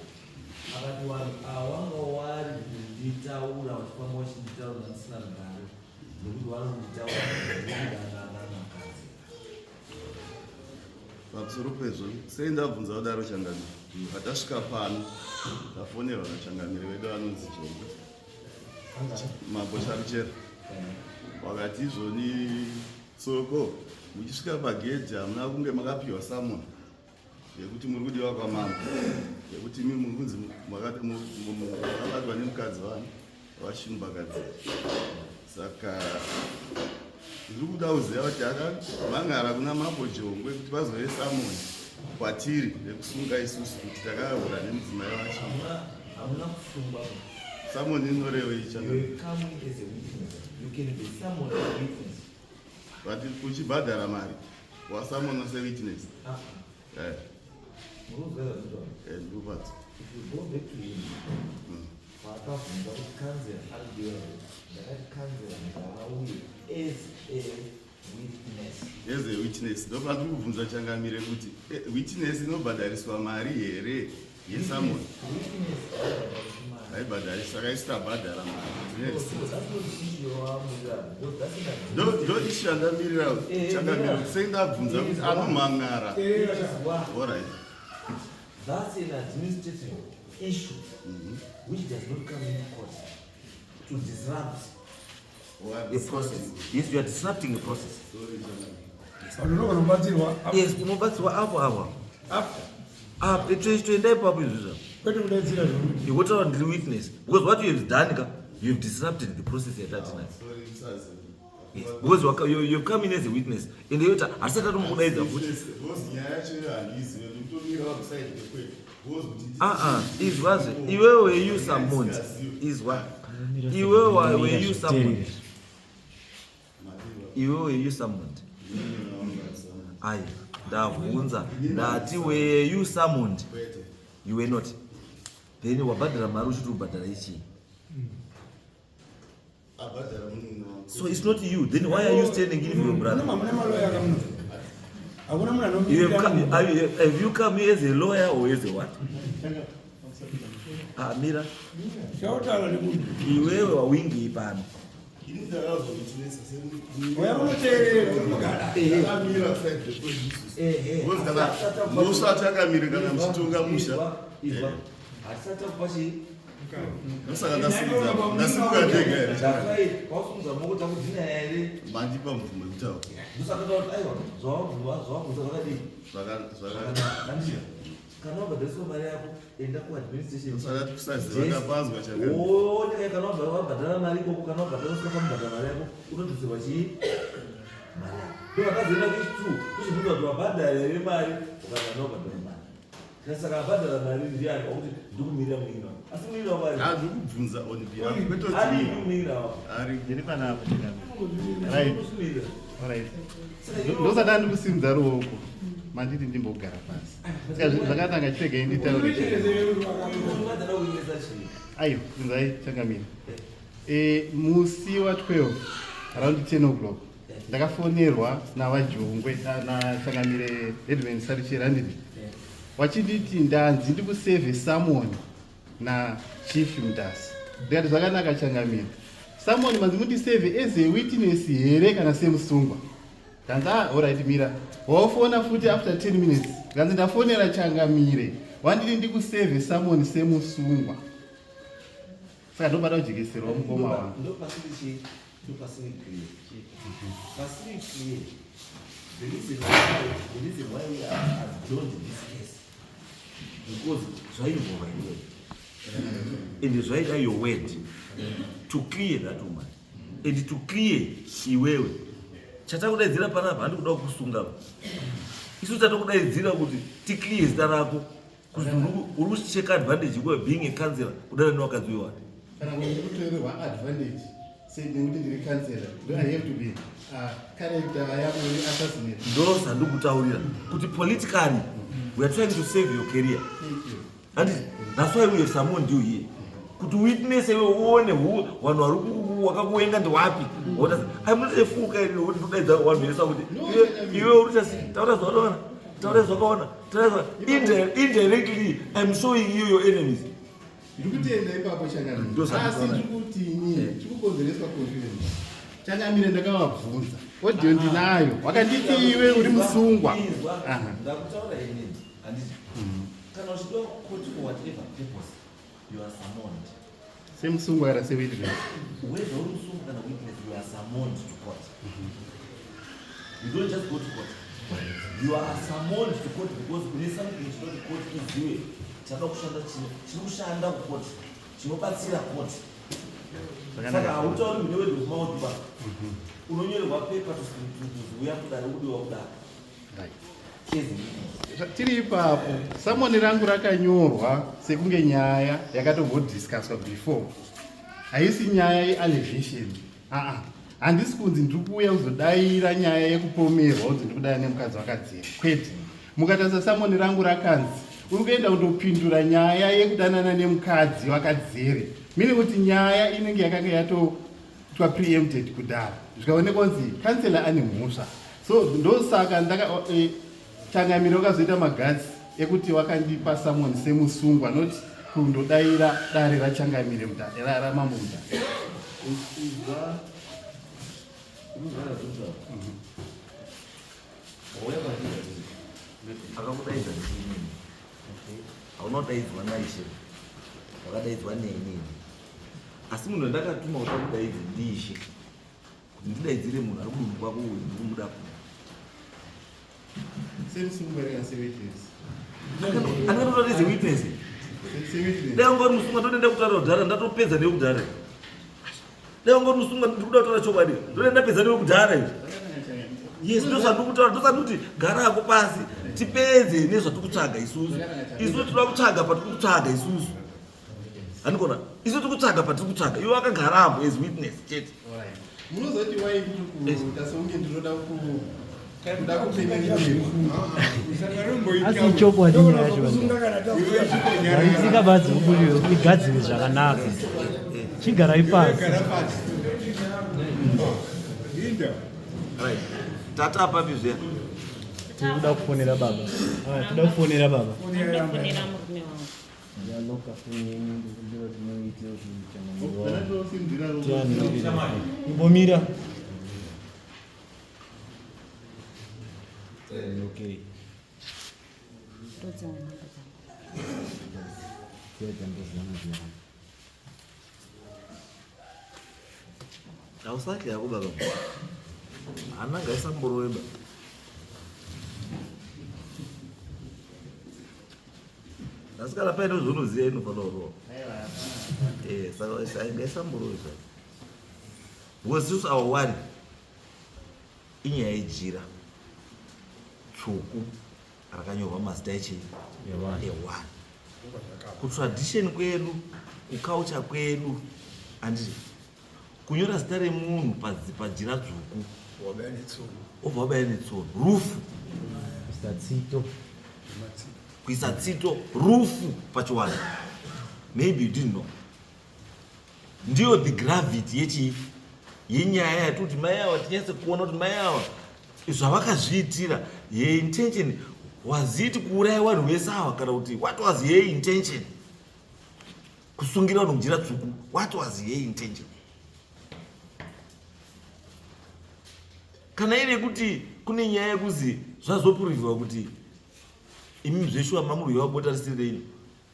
S3: Akati vanhu ava vanga wari kunditaura vachifamba vachinditaura ndisina rugare nekuti vari kunditaura ndinodanana nakadzi.
S12: Pamusoro pezvo, sei ndabvunza kudaro changamire? Patasvika pano, tafonerwa nachangamire vedu anonzi Jongwe, Mambo Charuchera. Wakati izvoni Tsoko, muchisvika pagedhi hamuna kunge makapiwa samoni yekuti muri kudiwa kwamambo, yekuti imi muri kunzi makabatwa nemukadzi wani vaShumbakadzira. Saka ndiri kuda kuziva kuti akamangara kuna Mambo Jongwe kuti vazove samoni kwatiri nekusunga isusu kuti takahura nemudzimai wacho.
S3: Hamuna kusungwa.
S12: Samoni inorevei
S3: You come as a witness. You can be summoned as a witness.
S12: But uchibhadhara mari wasamona sewitness.
S3: Ah.
S12: Eh.
S3: Munozwa zvazvinotaura?
S12: Eh, ndikupatsa.
S3: If you go back to him, paakabvunza kuti kanzera ari kudiwa here, ndakati kanzera ngaauye as a witness.
S12: As a witness. Ndopandiri kubvunza changamire kuti witness inobhadhariswa mari here yesamoni?
S3: Witness haibhadhariswi mari.
S12: Haibhadhariswi, saka isu tabhadhara mari. Tine
S3: So,
S12: receipt.
S3: that's not the issue yawamirira, because that's an
S12: Ndo ndo issue yandamirira changamire kuti sei ndabvunza kuti anomhan'ara. All right.
S3: That's an administrative issue which does not come into court to disrupt the process. Yes, you are disrupting the process.
S7: Unobatsirwa.
S3: Yes, unobatsirwa apo apo.
S7: After.
S3: Apo toenda ipapo izvi zva.
S7: Kwete kudaidzira zvokuti.
S3: Ikotaura ndiri witness because what you have done ka, you have disrupted the process yatati nayo. Yes, because you have come in as a witness and yota hatisati tatomukudaidza futi.
S12: Because nyaya yacho iyo handiizive, ndikutomira pakuside kwekwedu. Because kuti
S3: Ah ah, izwazve iwewe were you summoned? Izwa. Iwewe were you summoned? Iwewe were you summoned? Ayi, ndabvunza ndati were you summoned? You were not. Then wabhadhara mari uchiti ubhadhara ichii? So it's not you. Then why are you standing in for your brother?
S7: Hakuna munhu
S3: You have come, are you, have you come here as a lawyer or as a what? Ah, Mira.
S7: Chautaura nemunhu.
S3: Iwewe wawingi pano.
S12: Ini ndakazowitnessa
S7: Uya unoteerera unogara.
S12: Ndakamira kuside kwekwedu isusu. Because kana musha takamira kana muchitonga musha.
S3: Izwa. Hatisati takupa chii?
S12: Ndosaka ndasimudza ndasimuka ndega here.
S3: Ndafai wasimudza maoko takudhina here?
S12: Mandipa mvumo yekutaura.
S3: Ndosaka takuti aiwa zvawabvunza zvawabvunza zvakadii?
S12: Zvakanaka.
S3: Kana wabhadhariswa mari yako enda kuadministration.
S12: Ndosaka kusaziva ndapanzwa chakanaka.
S3: Wooneka kana wabhadhara mari ikoko kana wabhadhara usina kubhadhara mari yako unodzoserwa chii? Mari yako. Ndovakazoenda kechi2 kuchibvunza kuti wabhadhara here mari ukazana wabhadhara mari. Saka abhadhara mari ndiani wakuti ndikumirira munin'ina wako. Asi munin'ina wako ari.
S12: Ah, ndikubvunza on behalf kwete kuti
S3: Ari munin'ina wako.
S12: Ari.
S6: Ndiri panapa changamire. Right. Alright. Ndosaka ndikusimudza ruoko. Manditi ndimbogara pasi. Saka zvakanaka chiregai nditaure. Aiwa, inzai changamire. Musi wa 12 around 10 o'clock ndakafonerwa naVaJongwe nachangamire Edwin Saruchera handiti wachinditi ndanzi ndikuseve summon na Chief Mutasa. Ndikati zvakanaka changamire. Summon manzi mundiseve as a witness here kana semusungwa? Ndanzi ah, alright mira. Wafona futi after 10 minutes. Ndanzi ndafonera changamire. Wanditi ndikuseve summon semusungwa. Saka ndobada kujekeserwa mukoma wangu.
S3: Ndopasiri chii? Ndopasiri clear. Pasiri clear. The reason why we are adjourned this case because zvainvolva iwewe and zvaida your word to clear that woman and to clear iwewe. Chatakudaidzira panapa handi kuda kukusunga ba. Isu tatokudaidzira kuti ticlear zita rako kuti uri kucheka advantage yekuva being a councillor kudana newakadzi wewani.
S6: Kana kuti ndikutorerwa advantage sei nekuti ndiri councillor do I have to be character yako iri assassinate.
S3: Ndo zvandikutaurira kuti politically we are trying to save your career.
S6: Thank you.
S3: And that's why we have summoned you here. Kuti witness iwe uone vanhu vari wakakuwenga ndewapi. I'm not a fool kind wekuti ndodaidza vanhu vese kuti iwe uri chasi taura zvawakaona taura zvawakaona taura indirectly I'm showing you your enemies.
S6: Ndikutenda ipapo changamire. Asi ndikuti ini chikukonzereswa confusion. Changamire ndakavabvunza. Audio ndinayo. Wakanditi iwe uri musungwa.
S3: Ndakutaura inini. Handiti. Kana uchidiwa kucourt for whatever purpose, you are summoned.
S6: Semusungwa kana sewitness?
S3: Whether uri musungwa kana witness, you are summoned to court. You don't just go to court. You are summoned to court because une something chinoti court izive chada kushanda chiri kushanda kucourt chinobatsira court. Saka hautauri une word of mouth ba. Unonyorerwa paper to uya kudare udiwa kudare.
S6: Tiri ipapo, samoni rangu rakanyorwa sekunge nyaya yakatombodiscusswa before. Haisi nyaya yeallegation. Aa, handisi kunzi ndiri kuuya kuzodaira nyaya yekupomerwa kunzi ndiri kudaya nemukadzi wakadzira. Kwete. Mukatarisa samoni rangu rakanzi uri kuenda kundopindura nyaya yekudanana nemukadzi wakadzere. Mine kuti nyaya inenge yakanga yato twa preempted kudhara zvikaonekwa kunzi councillor ane mhosva so ndosaka ndaka eh, changamire wakazoita magatsi ekuti wakandipa summon semusungwa not kundodaira dare rachangamire ramambo mudare.
S3: Akakudaidza ndini, hauna kudaidzwa naishe, wakadaidzwa neni. Asi munhu wandakatuma kuti akudaidze ndiishe, kuti ndidaidzire munhu ari kudunhu kwako uyu ndikumuda kuno. Andikatotaridze witness. Dai wanga uri musungwa ndodenda kutaura kudhara ndatopedza newe kudhara. Dai wanga uri musungwa ndikuda kutaura chokwadi ndodenda ndapedza newe kudhara izvi. Yes, ndozvandikutaura ndozvandikuti gara hako pasi tipedze nezvatiri kutsvaga isusu. Isusu tinoda kutsvaga patiri kutsvaga isusu. Handikona isu tiri kutsvaga patiri kutsvaga iwe wakagara apo as witness chete.
S6: Munozoti wai kuita sekunge ndinoda kuda kupemerera.
S13: Asi ichokwadi nyaya yacho vaitsika badzi ubudiwe igadzire zvakanaka. Chigarai pasi.
S3: Right. Tata apapi zviya?
S13: Tinoda kufonera baba. Ah, tinoda kufonera baba.
S4: Ndofonera murume wangu.
S13: Yaloka foni yenyu ndikumbira kuti muite kuti Imbomira. Okay.
S4: Ndodzimwe nhamba dzangu.
S3: Hausati yako baba. Hana ngaisamborowe ba. Asi kana paine zvaunoziva inofanira kurowa. Eh, saka ngaisamborowe zvayo. Because isusu our worry inyaya yejira tsvuku rakanyorwa mazita echii ewanhu. Kutradition kwedu, kuculture kwedu, handiti kunyora zita remunhu pajira dzvuku obva wabaya netsono rufu
S13: kuisa tsito
S3: kuisa tsito rufu pachiwanhu maybe you didn't know ndiyo the gravity yechii yenyaya yati kuti mai ava tinyatse kuona kuti mai ava zvavakazviitira ye intention was it kuuraya vanhu vese ava kana kuti what was ye intention kusungira vanhu mujira tsvuku what was ye intention kana iri yekuti kune nyaya yekuzi zvazopurivhiwa kuti imi zveshuwa mamurwiwa bota risiri renyu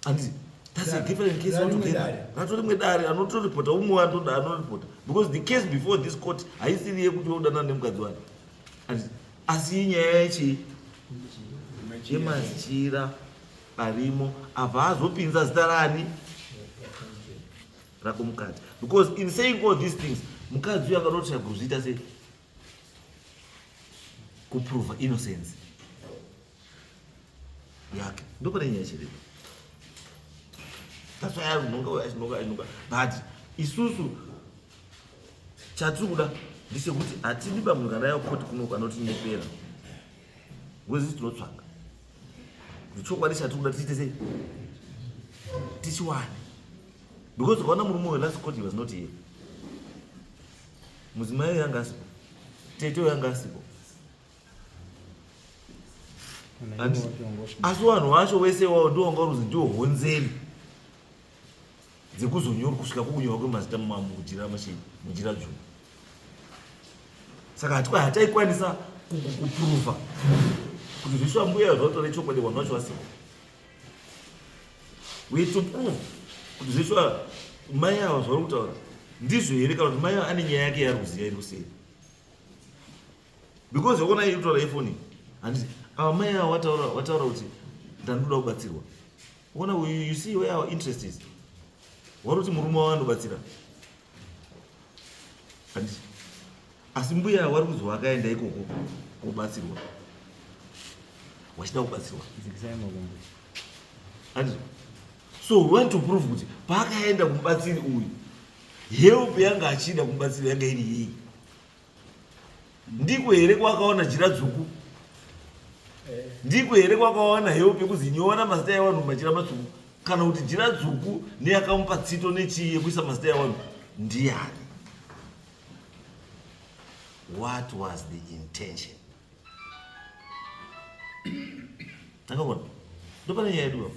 S3: handiti that's a different case altogether rato rimwe dare anotoripota umwe anotoda anoripota because the case before this court haisiri yekuti wodanana nemukadzi wani handiti asi inyaya yechii yemachira arimo abva azopinza zita rani rako mukadzi because in saying all these things mukadzi uyo akanotsvaya kuzviita sei Kuprova innocence yake ndopane nyaya chiripo. That's why ari kunonga uyo achinonga achinonga, but isusu chatiri kuda ndechekuti hatidi pamunhu kana yakoti kuno anotinyepera because isi tinotsvaga kuti chokwadi chatiri kuda tiite sei tichiwane, because ukaona murume uyo last court he was not here, mudzimai uyo anga asipo, tete uyo anga asipo. Asi vanhu vacho wese iwawo ndiwo wanga uri ndiwo honzeri dzekuzonyorwa kusvika kukunyorwa kwemazita mujira machii mujira dzvuku. Saka hataikwanisa kuprova kuti zveshuwa mbuya zvautore chokwadi vanhu vacho vasipo. We to prove kuti zveshuwa mai ava zvauri kutaura ndizvo here, kana kuti mai ava ane nyaya yake yaari kuziva iri kuseri, because wakona iri kutaura yefoni handiti ava mai ava wataura kuti ndandoda kubatsirwa. Ona, you see where our interest is. Wari kuti murume wavo anobatsira handiti, asi mbuya wari kunzi wakaenda ikoko kobatsirwa, wachida kubatsirwa handiti. So we want to prove kuti paakaenda kumubatsiri uyu, help yanga achida kumubatsiri yanga iri yei? Ndiko here kwakaona jira dzvuku? Ndiko here kwakawana help yekuzi nyora mazita evanhu mumajira matsvuku, kana kuti jira dzvuku neyakamupa tsito nechii yekuisa mazita evanhu ndiyani? What was the intention? Takaona ndopane nyaya yedu apa.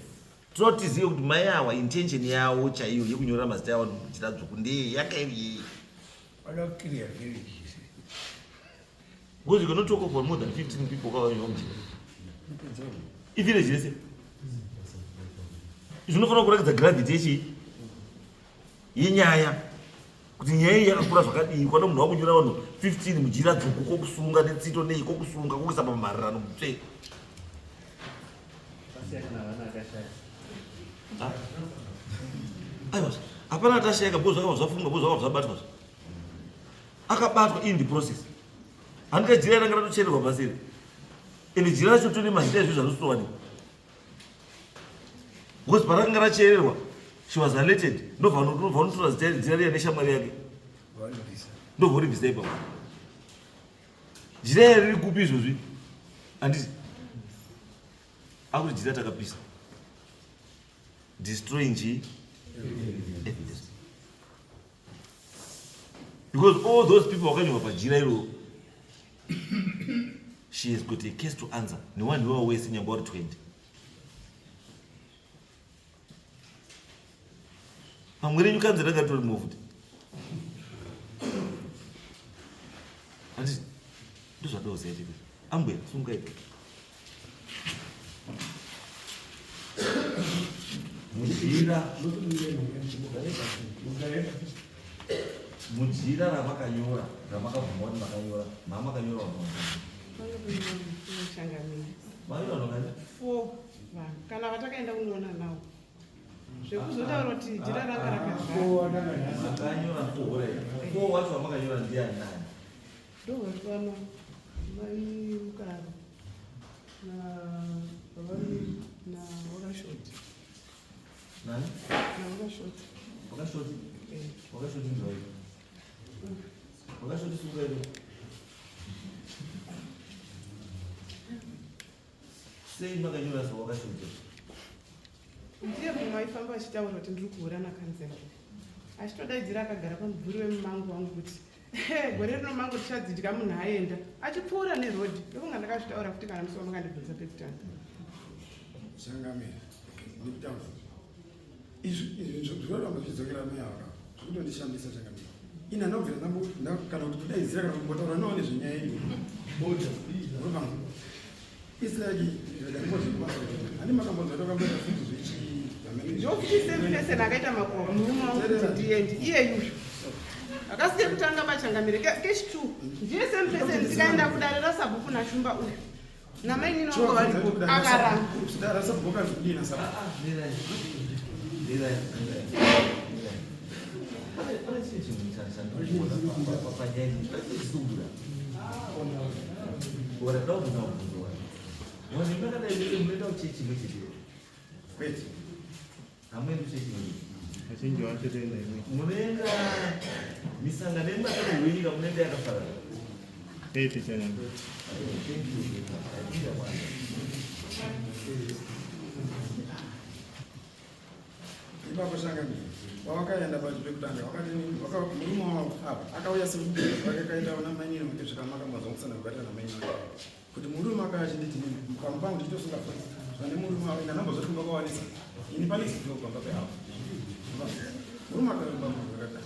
S3: Tinoda kuti tizive kuti mai awa intention yavo chaiyo yekunyora mazita evanhu mujira dzvuku ndeye yanga iri yei. Because you cannot talk of more than 15 people kavanyorwa mujira ivillage yese. Zvinofanira kuratidza gravity yechii yenyaya, kuti nyaya iyi yakakura zvakadii kwana munhu wakunyora vanhu 15 mujira dzvuku, kokusunga netsito nei, kokusunga kokuisa pamharirano kutsve. Aiwa, hapana atashayika because zvakabva zvafunga, because zvakabva zvabatwa, akabatwa in the process. Handika jira ranga ratochererwa paseri, ende jira racho tone mazita ezvinhu zvanotowanikwa, because parakanga rachererwa she was alerted, ndobva unotora zita jira riya neshamwari yake, ndobva uribvisa ipapo. Jira iri riri kupi izvozvi? Handiti akuti jira takapisa, destroying chi evidence, because all those people vakanyorwa pajira iroro, she has got a case to answer newanhu iwawo wese, nyangwe wari 20. Pamwe renyu kanzi ranga ritorimo futi, handiti? Ndozvadoziva chete. Ambuya, sungai mujira, mujira ramakanyora, ramakabvuma kuti makanyora, mamakanyora vanhu. Vaiva vanhu
S10: four vanhu kana vatakaenda kunoona nawo, zvekuzotaura kuti jira ranga rakazara.
S3: Makanyora four, four wacho vamakanyora ndiani nani?
S10: Ndovatwana mai Mukaro na Wakashoti.
S3: Nani?
S10: Na Wakashoti.
S3: Wakashoti? Wakashoti ndoi? Wakashoti, sungai. Sei makanyora so Wakashoti?
S10: Ndiye mumwe aifamba achitaura kuti ndiri kuhura nakanzera, achitodaidzira akagara pamubvuri wemumango wangu kuti, "Gore rino mango tichadzidya munhu aenda," achipfuura nerodhi. Ndokunga ndakazvitaura futi kana musi wamakandibvunza pekutanga.
S7: Changamire, nekutaura izvi zvinoramba zvichidzokera muyaka, zvikutondishamisa changamire. Ini handabvira kana kuti kudaidzira kana kumbotaura nawo nezvenyaya iyo. It's like hani makambonzwa takamboita futi zvechi
S10: Ndofuti same person akaita makuhwa murume wangu kuti ndiende iye yusho akasike kutanga machangamire kechi two ndiye same person. Tikaenda kudare rasabhuku naShumba uyu namainini wangu varipo, akaramba.
S7: Rasabhuku kazvidii nasabhuku?
S3: Mirai, mirai, mirai. Pane chii chinhu chandikuona panyaya iyi, pane chisungura. Ora ndau kubvunza mubvunzo wani. Vanhu makadai mese munoenda kuchechi imwe chete. Kwete. Hamuendi kuchechi imwe chete.
S6: Vazhinji vacho toenda imwe.
S3: Munoenda misangano yemubatano wenyika munoenda yakafanana.
S6: Kwete changamire.
S3: Thank you. I think I want.
S7: Ipapo changamire wawakaenda pacho pekutanga wakati murume wavo apa akauya sekubereka kwake kaita vana mainini wake zvakamakambazwa kusana kubatana namainini wake kuti murume akauya achinditi pamba pangu ndichitosunga foni zvane murume wavo ina namba zvati kumba kwawanisa ini pane zidoo pamba peavo murume akauya kumba kwangu akati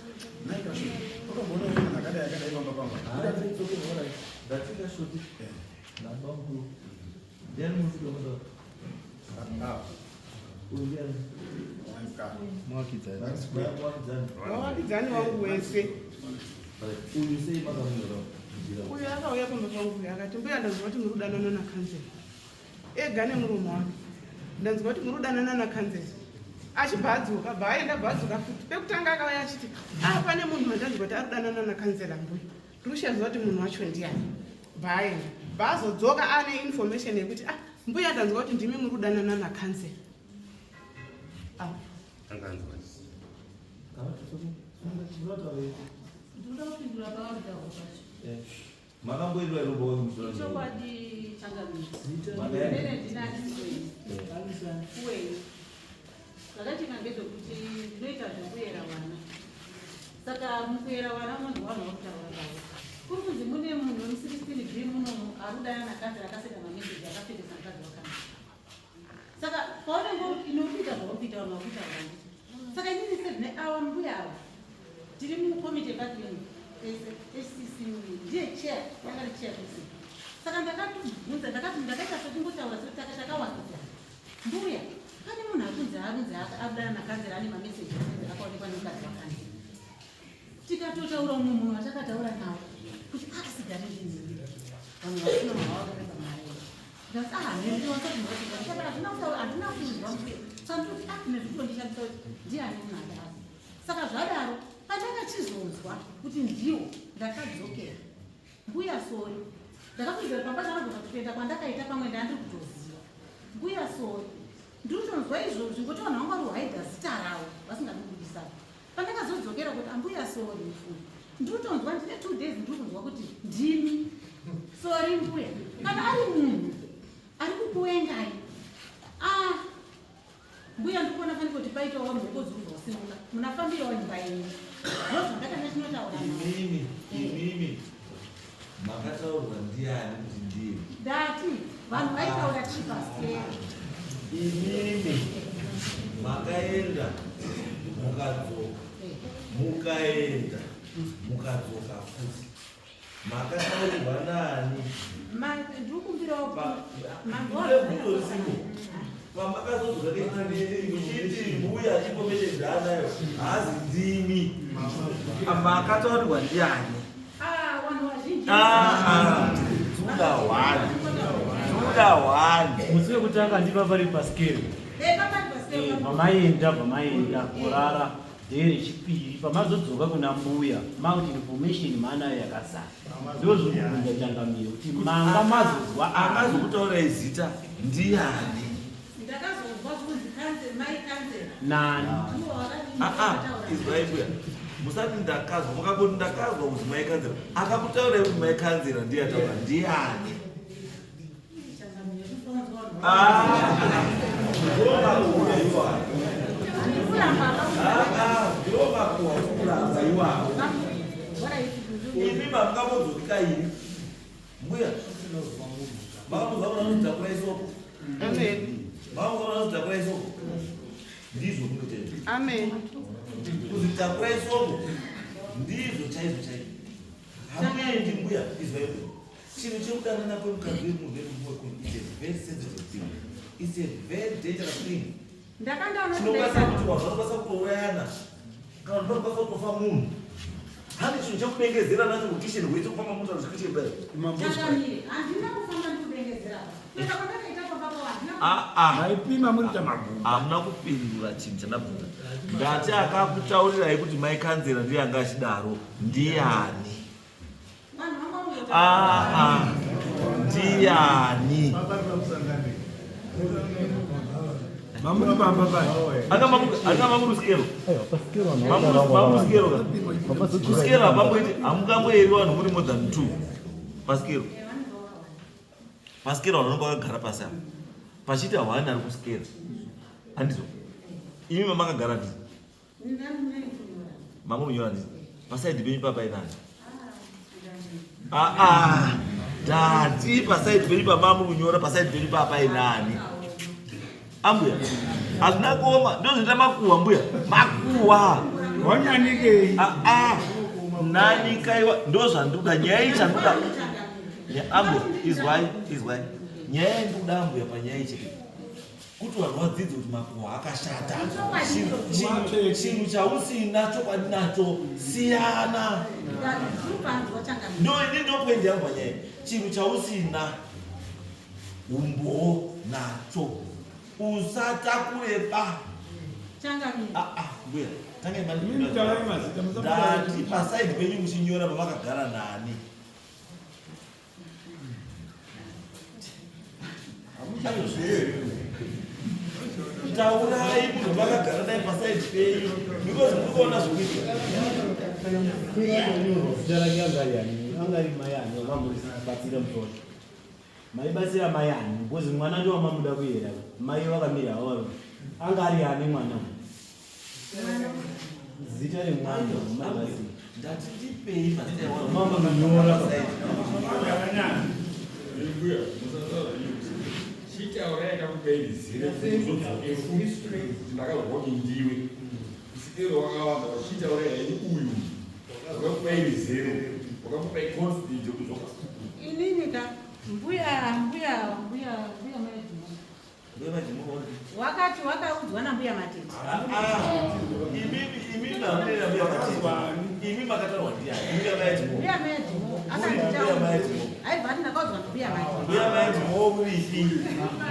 S7: nai kashuti wakamboona uyu munhu akadai akadai pamba pangu ndikati
S3: Ndatikashuti. Namba mukuru. Ndiani murume wamutaura?
S10: Wavakidzani wangu wese. Uyu akauya pamba pangu uyu akati mbuya ndanzwa kuti muri kudanana nakanzela. Ega nemurume wake. Ndanzwa kuti muri kudanana nakanzela. Achibva adzoka, bva aenda bva adzoka futi. Pekutanga akauya achiti ah pane munhu wandanzwa kuti ari kudanana nakanzela mbuya. Ndiri kuti munhu wacho ndiani. Bva aenda. Bva azodzoka ane information yekuti ah mbuya ndanzwa kuti ndimi muri kudanana nakanzela. Ah.
S14: Ndinoda kupindura pavari kutaura pacho.
S3: Makamboendwa here kumba kwake musoro?
S14: Ichokwadi changamire.
S3: Makaenda?
S14: Ndine ndinatiso kuwenyu. Zvakaitika ndezvekuti ndinoita zvekuyera vana. Saka mukuyera vana munonzwa vanhu vakutaura pavo. Kuri kunzi mune munhu wemu16 B munomu ari kudanana nakanzera akasenda mameseji akapfekesa mukadzi wakanzera. Saka paunenge inokuita zvauri kuita vanhu vakuita vanditi. Saka inini sezvine ava mbuya ava tiri mukomiti yepaclinic HCC ndiye chair yanga ri chair person. Saka ndakatibvunza ndakati ndakaita sekungotaura sekuti takawakidzana. Mbuya pane munhu akunzi arunzi akadana nakanzera ane mameseji akunzi akaonekwa nemukadzi wakanzera. Tikatotaura umwe munhu watakataura nawo kuti akasigare zvinhu vanhu vasina mavakaita mari. Ndikati ah ndinowanza handina kutaura handina kunzwa mbuya. Saka ndinoti ah nezvitondishandisa kuti ndiani munhu adaro. Saka zvadaro pandakachizonzwa kuti ndiwo ndakadzokera mbuya sori ndakakuidzira pamba ndakagona kutoenda kwandakaita pamwe ndandiri kutoziva mbuya sori ndiri kutonzwa izvozvi ngokuti vanhu vanga vari kuhaidha zita ravo vasingadi kubudisa pandakazodzokera kuti ambuya sori mufungi ndiri kutonzwa ndine 2 days ndiri kunzwa kuti ndimi sori mbuya kana ari munhu ari kukuengai ah mbuya ndikuona fanike kuti paitawo mhoko dziri kubva kusimuka munafambirawo imba yenyu ndozvandakanga chinotaura
S3: Imimi, imimi makataurwa ndiani kuti ndiye?
S14: Ndati vanhu vaitaura chipasiteri.
S3: Imimi makaenda mukadzoka, mukaenda mukadzoka futi makataurirwa nani?
S14: Ndikumbirawo
S3: Manzwa pamakazodzoka kechipiri muchiti mbuya information ndaanayo haazi ndimi makataurirwa ndiani?
S14: Ah, vanhu vazhinji.
S3: Ah, ah, dzuda one dzuda one
S13: Musi wekutanga ndipa pari pasikero.
S14: Eh, papa pasiteri.
S13: Pamaenda pamaenda kurara nderechipiri pamazodzoka kuna mbuya makuti information maanayo yakazara ndozvokubvunza changamire kuti manga mazozwa
S3: akazokutaurai zita ndiani?
S14: Ndakazonzwa kunzi kanzera, mai kanzera.
S13: Nani?
S14: Ndivo vakadini
S3: Ah, ah,
S14: vakataura.
S3: izwai mbuya musati ndakazwa mukangoti ndakazwa kuzi mai kanzera akakutaurai kuti mai kanzera ndiye ataura ndiani? Ah, ndomakuhwa iwayo. Ah, ah, ndomakuhwa kuramba iwawo. Imi mamungambodzoki kairi mbuya makambozwa kuti anozvitakura isoko
S10: Amen.
S3: makambozwa kuti anozvitakura isoko ndizvo munotenda
S10: Amen.
S3: kuzvitakura isoko ndizvo chaizvo chaizvo hamuendi mbuya izwai mbuya chinhu chekudanana kwemukadzi wemunhu nemurume wekunhu is a very sensitive thing, it's a very dangerous thing.
S14: Ndakandaona
S3: Chinokwanisa kuti vanhu vanokwanisa kutourayana kana kuti vanokwanisa kutofa munhu. Handi chinhu chekudengezera nacho kukisheni wese kufamba mota zvikisheni paya.
S14: Changamire, handina kufamba ndikudengezera. Kuenda kwandakaita pamba pavo handina
S3: Maipima muri chamagumba. Hamuna kupindura chinhu chandabvunza. Ndati akakutaurirai kuti mai kanzera ndiye anga achidaro ndiani?
S14: Vanhu vanga
S3: Ah, ah. Ndiani? Anga mamuri sikero. Mamuri sikero ka. Kusikero hapamboiti hamungamboeri vanhu muri more than 2 pasikero. Pasikero vanhu vanonga vakagara pasi apa. Pachiita one ari kusikero. Handizvo. Imi mamakagara ndizvo. Mamuri kunyora ndizvo. Pasaidi penyu papa inani? Aa, ndati pasaidi penyu pamamuri kunyora pasaidi penyu papa inani? Ambuya, hazvina kuoma, ndozvinoita makuhwa mbuya. Makuhwa.
S7: Wanyanikei.
S3: Aa, nanikaiwa ndozvandikuda nyaya iyi chandikuda. Ambuya, izwai, izwai. Nyaya yandikuda ambuya panyaya iyi chete. Kuti vanhu vadzidze kuti makuhwa akashata. Chinhu chausina chokwadi nacho siyana. Ndo ini ndo point yangu panyaya. Chinhu chausina umbowo nacho usatakure ba. Mbuya, tangai mandati pasaidi penyu muchinyora pamakagara nani. Taurai munhu makagara naye pasaidi penyu because muri kuona zvikuitika.
S13: Zita rake angari ani? Angari mai ani wamamuribatsira mutoro? Maibatsira mai ani? Because mwana ndiwo wamamuda kuyera. Mai vakamira havo vari. Anga ari ani mwana uyu? Zita remwana maibatsira.
S3: Ndati ndipei mazita evanhu.
S13: Mama munyora pa.
S5: Chitaurai ndakupei rizere kuzodzoke futi kuti ndakazwa kuti ndiwe. Kusikero wakawanda chitaurai henyu uyu. Wakakupai rizere, wakakupai confidence yekudzoka.
S14: Inini ka mbuya mbuya mbuya mbuya mai Jimo. Wakati wakaudzwa nambuya Matete.
S3: Imi hamunei nambuya Matete. Imi makataurwa ndiani? Mbuya mai Jimo.
S14: Mbuya mai Jimo akanditaura. Aibva ati ndakaudzwa nambuya Matete.
S3: Mbuya mai Jimo uripi?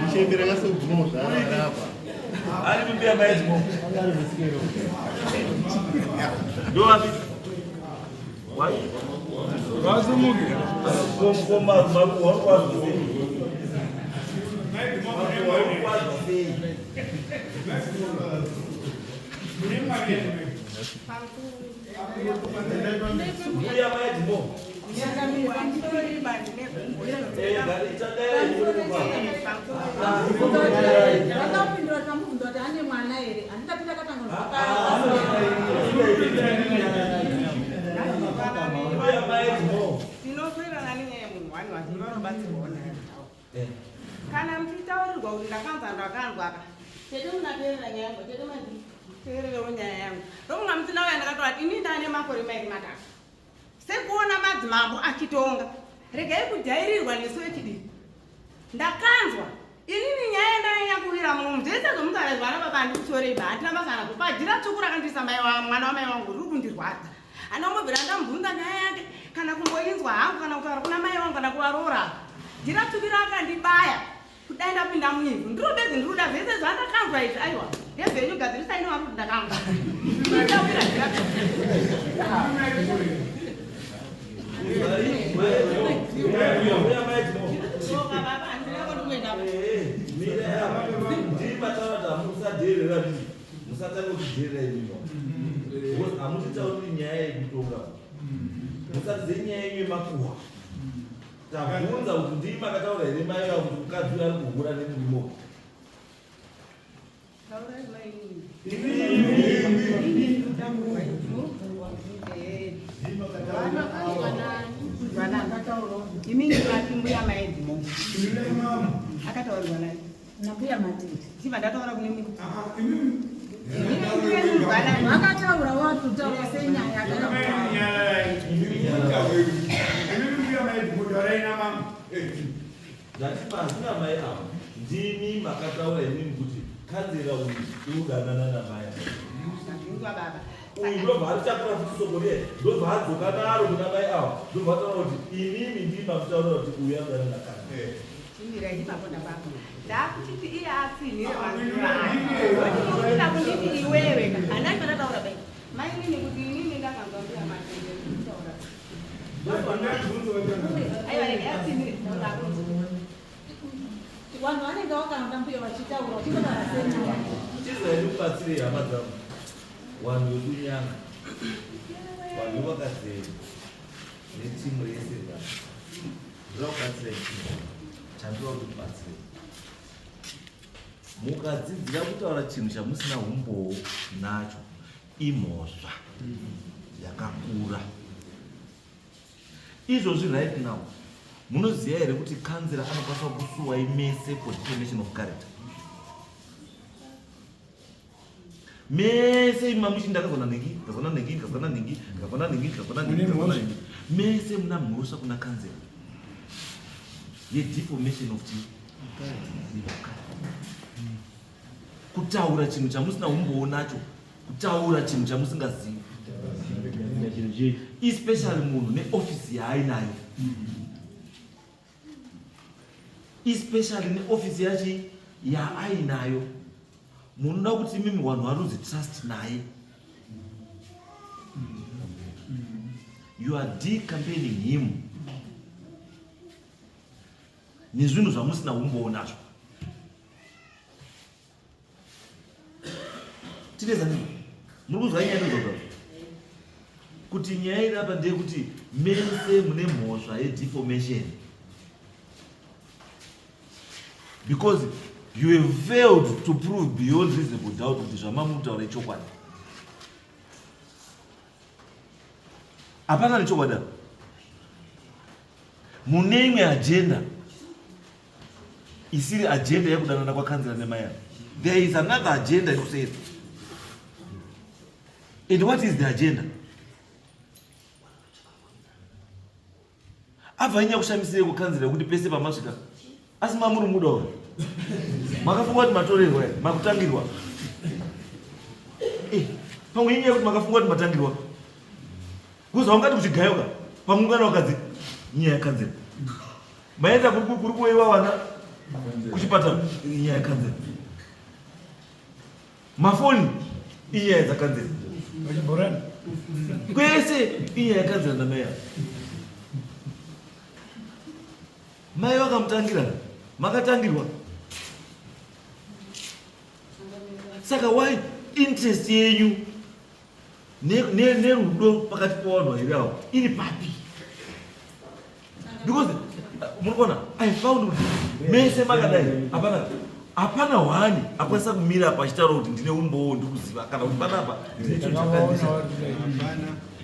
S6: Muchembere akasoguma zvaarapa.
S3: Ari mbuya mai Jimo. Ndowapi?
S7: Vasumuke.
S3: Koma makuhwa kwazvo sei? Mbuya mai Jimo.
S14: Vakapindura tamubvunza kuti ane mwana here? Handingati ndakatanga
S3: Mbuya mai Jimo.
S10: Tinotoirana nenyaya yemunhu wani wati vanobatsirwawo naye. Kana muchitaurirwa kuti ndakanzwa ndakanzwa ka.
S1: Tete munateerera nyaya yangu, tete mandi.
S10: Teererewo nyaya yangu. Ndokunga musina uya ndakataura ini ndane makore 23. Sekuona madzimambo achitonga. Regai kujairirwa nesu vechidiki. Ndakanzwa inini nyaya ndanyanya kuwira munomu zvese zvomutaura zvana baba handikushorei ba handina basa nazvo pajira tsvuku rakandiisa mai wa mwana wamai wangu riri kundirwadza handambobvira ndamubvunza nyaya yake kana kumboinzwa hangu kana kutaura kuna mai wangu kana kuvaroora jira tsvuku rakandibaya kudai ndapinda muivhu ndiro bedzi ndiri kuda zvese zvandakanzwa izvi aiwa ndezvenyu gadzirisai nevari kuti ndakanzwa ndawira jira tsvuku.
S3: Mbuya mai Jimo. Musadheerera ndii musatanga kutidheerera imimi because hamutitauriri nyaya yekutonga musatidze nyaya yenyu yemakuhwa tabvunza kuti ndii makataura here mai vavo kuti mukadzi uyu ari kuhura nemurume
S10: Imini mati mbuya mai Jimo. Akataurirwa nani?
S14: Nambuya Matete.
S10: Chibva ndataura kune mimi.
S14: Vakataura watotaura senyaya
S3: Ndati mazina mai ava ndimi makataura imimi kuti kanzera uyu unodanana namai ava.
S10: Ndazvinzwa baba.
S3: Uyu ndobva aritakura futi soko riye ndobva adzoka naro kuna mai ava ndobva ataura kuti imimi ndimi makutaurira kuti uyu anodanana nakanzera.
S10: Chimirai ipapo napapo. Ndakuchiti iye atsinhire mazuva aya. Ndoti murikuda kunditi iwewe ka. Handina ndataura bai. Mai nini kuti inini ndakanzwa mbuya Matete kutaura.
S14: Vanhu vanenge vakanda mbuya vachitaura vachitaura senyaya.
S3: Chizai ndikubatsirei hama dzangu. Vanhu vekunyanga. Vanhu vevakadzera. Netimu rese vanhu. Ndoda kubatsirai chinhu. Chandoda kuti mubatsirei. Mukadzidzira kutaura chinhu chamusina humbowo nacho imhosva yakakura. Izvozvi right now munoziva here kuti kanzira anokwanisa kusuwai mese for defamation of character? Mese imi mamuchi ndakazona nhingi, ndakazona nhingi, ndakazona nhingi, ndakazona nhingi, ndakazona nhingi, ndakazona nhingi. Mese muna mhosva kuna kanzira yedeformation of chii? Kutaura chinhu chamusina umbowo nacho, kutaura chinhu chamusingazivi. Especially munhu neofisi yaainayo. Especially neofisi yachi yaainayo. Munoda kuti imimi vanhu varuzi trust naye. You are decampaigning him nezvinhu zvamusina umbowo nazvo. Tineza ndizvo. Muri kuzwa nyaya ndizvo kuti nyaya iri apa ndeyekuti mese mune mhosva yedeformation because you have failed to prove beyond reasonable doubt kuti zvamamutaura ichokwadi. Hapana nechokwadi apa. Mune imwe agenda isiri agenda yekudanana kwakanzira nemai ava. There is another agenda yekuseri. And what is the agenda? Abva inyaya kushamisire kukanzira yekuti pese pamasvika asi mamuri muda uyu makafunga kuti matorerwa here makutangirwa eh, pamwe inyaya yekuti makafunga kuti matangirwa kuzi haungati kuchigayoka pamwe ungana wakadzi nyaya yakanzira maenda kuri kuweiwa vana kuchipatara nyaya yakanzira mafoni inyaya dzakanzira kwese inyaya yakanzira nameya mai vakamutangira makatangirwa saka why interest yenyu nerudo pakati pevanhu vairi avo iri papi because muri kuona i found kuti mese makadai hapana hapana hwani akwanisa kumira apa achitaura kuti ndine umbowo ndikuziva kana kuti panapa ndine chinhu chakandisa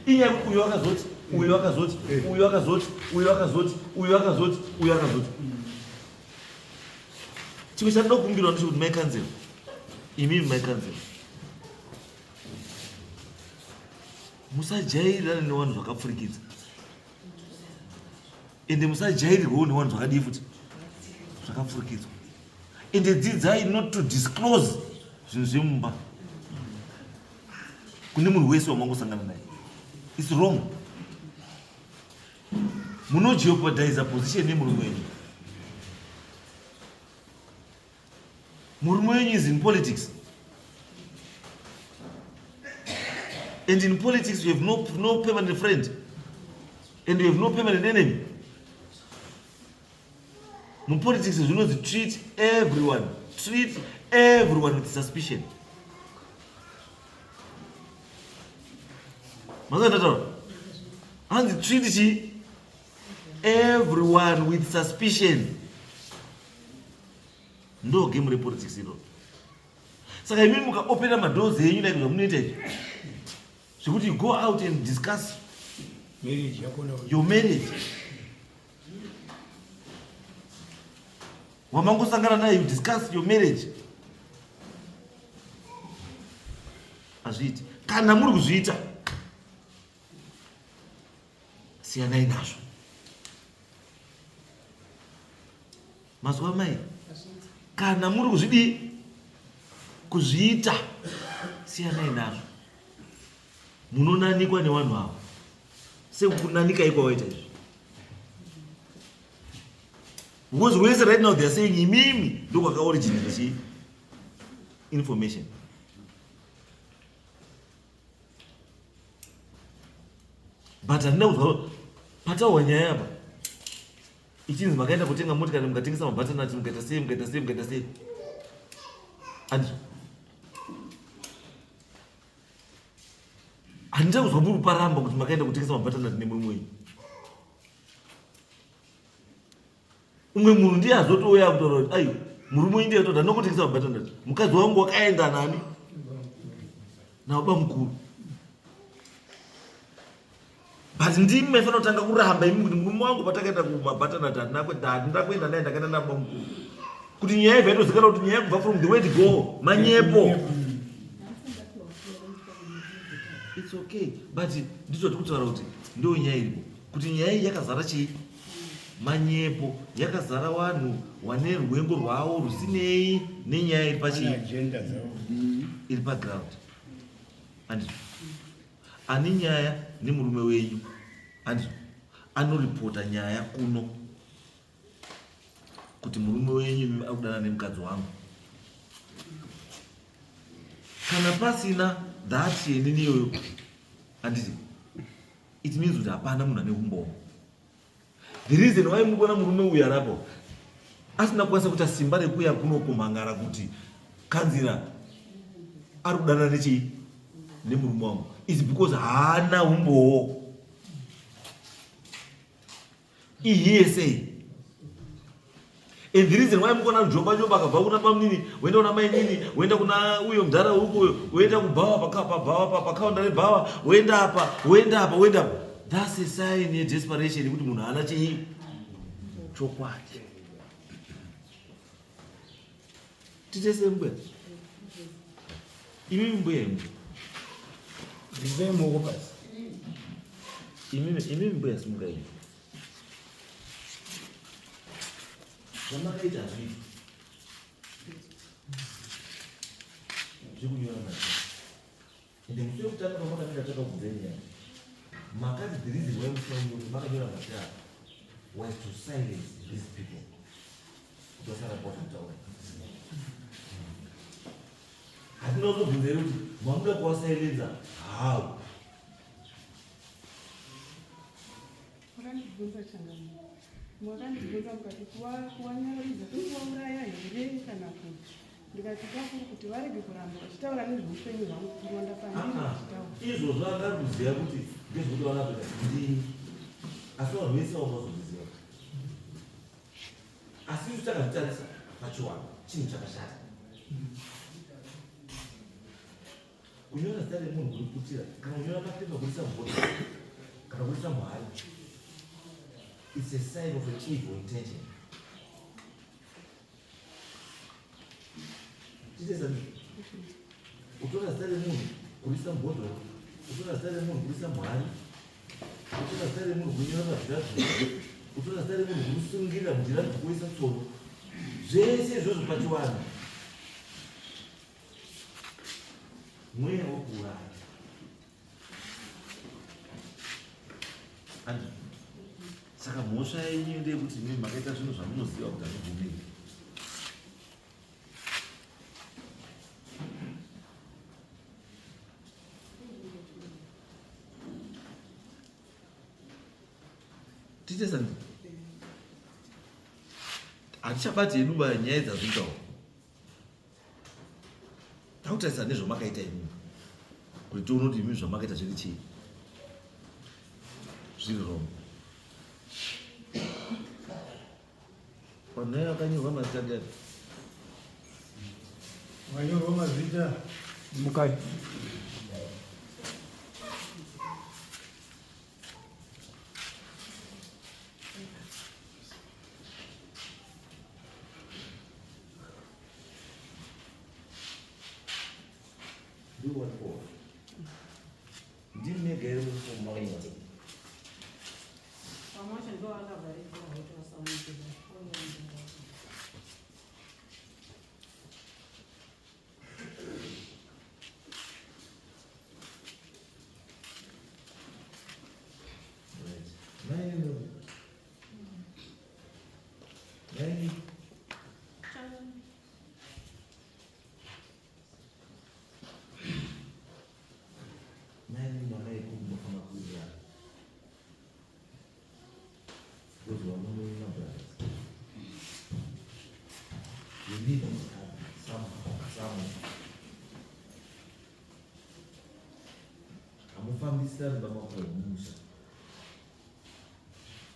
S3: inyaya yekuti uyu akazoti uyu akazoti uyu akazoti uyu akazoti uyu akazoti uyu akazoti chimwe chandinoda kukumbirwa ndechekuti mai kanzero imimi mai kanzero musajairirane nevanhu zvakapfurikidza ende musajairirwewo nevanhu zvakadii futi zvakapfurikidzwa ende dzidzai not to disclose zvinhu zvemumba kune munhu wese wamangosangana naye. It's wrong. Munojeopardize position yemurume wenyu. Murume wenyu is in politics. And in politics you have no permanent friend. And you have no permanent enemy. Mupolitics zvinonzi treat everyone. Treat everyone with suspicion. Mazwa ndataura? Hanzi treat chi everyone with suspicion. Ndo game repolitics iro. Saka imi mukaopena madoors enyu like zvamunoita izvi zvekuti you go out and discuss
S7: marriage yako na
S3: your marriage wamangosangana naye you discuss your marriage hazviiti kana muri kuzviita siyanai nazvo mazuva mai kana muri kuzvidii kuzviita siyanai nazvo munonanikwa nevanhu avo sekunanikai kwawaita izvi because wese right now they are saying imimi ndokwakaoriginata chii information but handina kuzwa Pataurwa nyaya apa ichinzi makaenda kutenga motikari mukatengesa mabhatanati mukaita sei mukaita sei mukaita sei andizvo handina kuzwa muri kuparamba kuti makaenda kutengesa mabhatanati nemurume wenyu umwe munhu ndiye azotouya akutaura kuti ai murume uyu ndiye atoda nokutengesa mabhatanati mukadzi wangu wakaenda nani nababa mukuru but ndimi maifanira kutanga kuramba imi kuti murume wangu patakaenda kumabhatanati handina kuenda naye ndakaenda nababa mukuru kuti nyaya ibva itozikanwa kuti nyaya kubva from the word go manyepo its okay but ndizvo tikutaura kuti ndo nyaya iripo kuti nyaya iyi yakazara chii manyepo yakazara wanhu wane rwengo rwawo rusinei nenyaya iri pachii iri paground andizvo ane nyaya nemurume wenyu andizvo anoripota nyaya kuno kuti murume wenyu akudana nemukadzi wangu kana pasina that yenini iyoyo handiti it means kuti hapana munhu ane umbowo the reason why muri kuona murume uyu arapo asina kukwanisa kuita simba rekuya kuno kumhangara kuti kanzira ari kudanana nechii nemurume wangu is because haana umbowo ihearsay and the reason why mukona jomba jomba akabva kuna bamnini woenda kuna mainini woenda kuna uyo mdhara uko uyo woenda kubhawa pabhawa pakaunda rebhawa woenda apa woenda apa woenda apa that's a sign yedesperation yekuti munhu haana chii chokwadi titese mbuya imimi mbuya imwe
S7: ndizai muoko pasi
S3: imimi imimi mbuya simuka imi zvamakaita hazviiti zvekunyora mazita Ende musi wekutanga pamakanyora takabvunza nyaya makati the reason why musina kunyora makanyora mazita was to silence these people kuti vasaramba vachitaura. Hatina kuzobvunza here kuti mamuda kuwasilenza how?
S10: Makandibvunza changamire. Makandibvunza mukati kuwanyararidza kuri kuvauraya here kana kuti ndikati kwakuri kuti varege kuramba vachitaura nezveupenyu hwangu kuronda pandiri
S3: ah, ah.
S10: vachitaura.
S3: Izvozvo angari kuziva kuti ndezvekuti vanapeta ndini asi vanhu vese vamazozviziva asi isu takazvitarisa pachiwanhu chinhu chakashata Kunyora zita remunhu kuriputira kana kunyora papepa kurisa mubhodhoro kana kurisa muhari it's a sign of an evil intention. Titesani kutora zita remunhu kurisa mubhodhoro kutora zita remunhu kurisa muhari kutora zita remunhu kunyora pazvira zvino kutora zita remunhu kurisungirira mujira kuisa tsono zvese izvozvo pachivanhu mweya wokuuraya andi saka mhosva yenyu ndeyekuti mii makaita zvinhu zvamunoziva kuti hazvibvumiri titesani hatichabati hedu nyaya dzazvitaura takutarisa nezvamakaita imimi kuti tione kuti imimi zvamakaita zviri chii zviri wrong panhaya yakanyorwa mazita ndiani
S7: Wanyorwa mazita
S15: mukai
S3: Ndimi mega here munofunga makanyora?
S14: Vamwe vacho ndivo vakavharidzira kuti vasaoneke.
S3: Right. Mai Mai Mai mama yekunofanira kuuya. Hamufambisirani pamakuhwa emumusha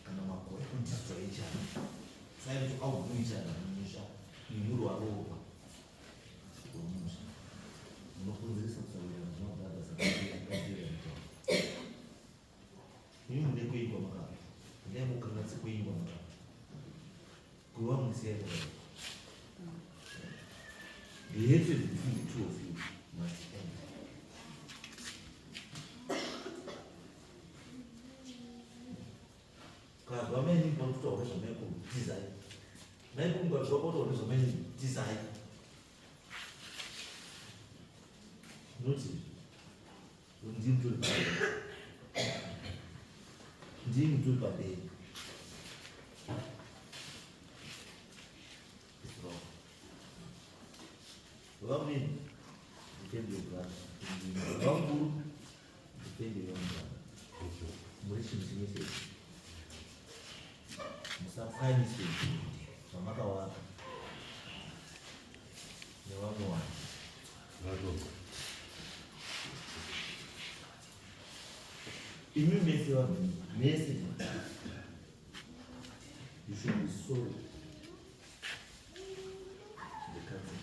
S3: kana makuhwa ekudistroy each other. Trying to outdo each other mumusha imi muri waroorwa wemumusha. Munokonzeresa kusawirirana zvemabrothers akatevera mutauro. Imi mune kwenyu kwamakabva. Endai mokanganise kwenyu kwamakabva. Kuva musiyai kwakadai. The hatred between the two of you must end. Kazwa mai nini panototaura nezvamaikuru tizai. Maikuru mukazwa potaura nezvamai nini tizai. Noti ndini mutori pamberi. Ndini mutori pamberi. It's wrong. Vamunini, defend your brother. Vamukuru, defend your young brother. Muri chinhu chimwe chete. Musapwanyise zvamakawaka nevamwe vanhu. Imi mese vanhu mese you should be sorry to the country.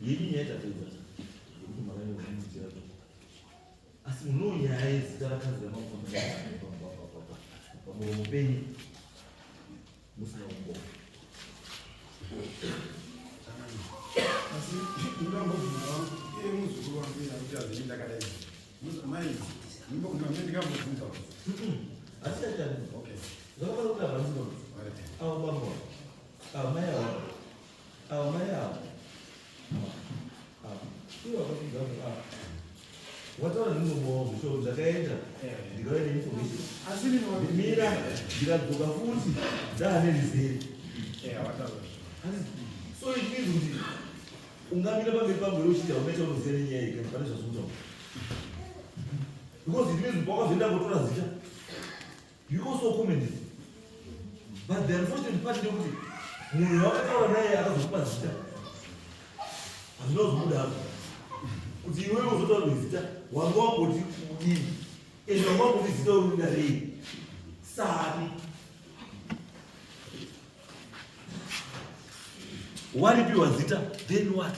S3: Yenyu nyaya tatedza yekuti makanyora mujira asi munonyaya yezita rakanzi pamuromo penyu musina umboo.
S7: Asi ndinombobvunza wangu iye muzukuru wangu iye akuti azvii ndakadai mai ndingambobvunza
S3: asi achani okay zvakafanira kuti avanzino avo bambo avo mai avo avo mai avo avo ivo vakapinza avo Wataura nemuromo wangu so ndakaenda ndikauya neinformation mira ndikadzoka futi ndaane rizere so it means kuti ungamira pamberi pangu here uchiti hauna chaunoziva nenyaya iyi kana pane zvazvinotaura because it means pawakazoenda kotora zita you also commented but the unfortunate part ndekuti munhu wakataura naye akazokupa zita hazvina kuzobuda hapo kuti iwewe uzotaura zita wanga wamboti kudini and wanga wamboti zita urikuda rei sani waripiwa zita then what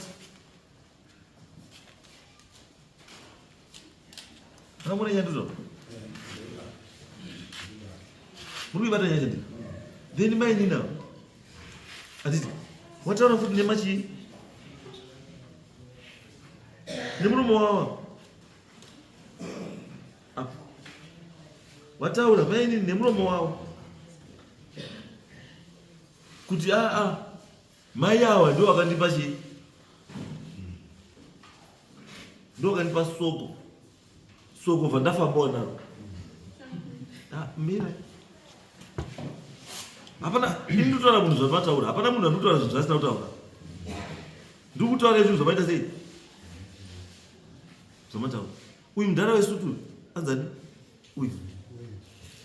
S3: Unoona nyaya ndizo? Muri kuibata nyaya chete. Then mai Nina. Atiti. Wataura futi nemachi. Nemurume wawa. Apo. Wataura mai Nina nemuromo wawo. Kuti a a Mai awa ndiwo wakandipa chii? Ndiwo wakandipa soko. Soko bva ndafambawo naro. Ah, mira. Hapana, ini ndinotaura munhu zvamataura. Hapana munhu anotaura zvinhu zvaasina kutaura. Ndiri kutaura zvinhu zvamaita sei? Zvamataura. Uyu mudhara wesutu anzani? Uyu.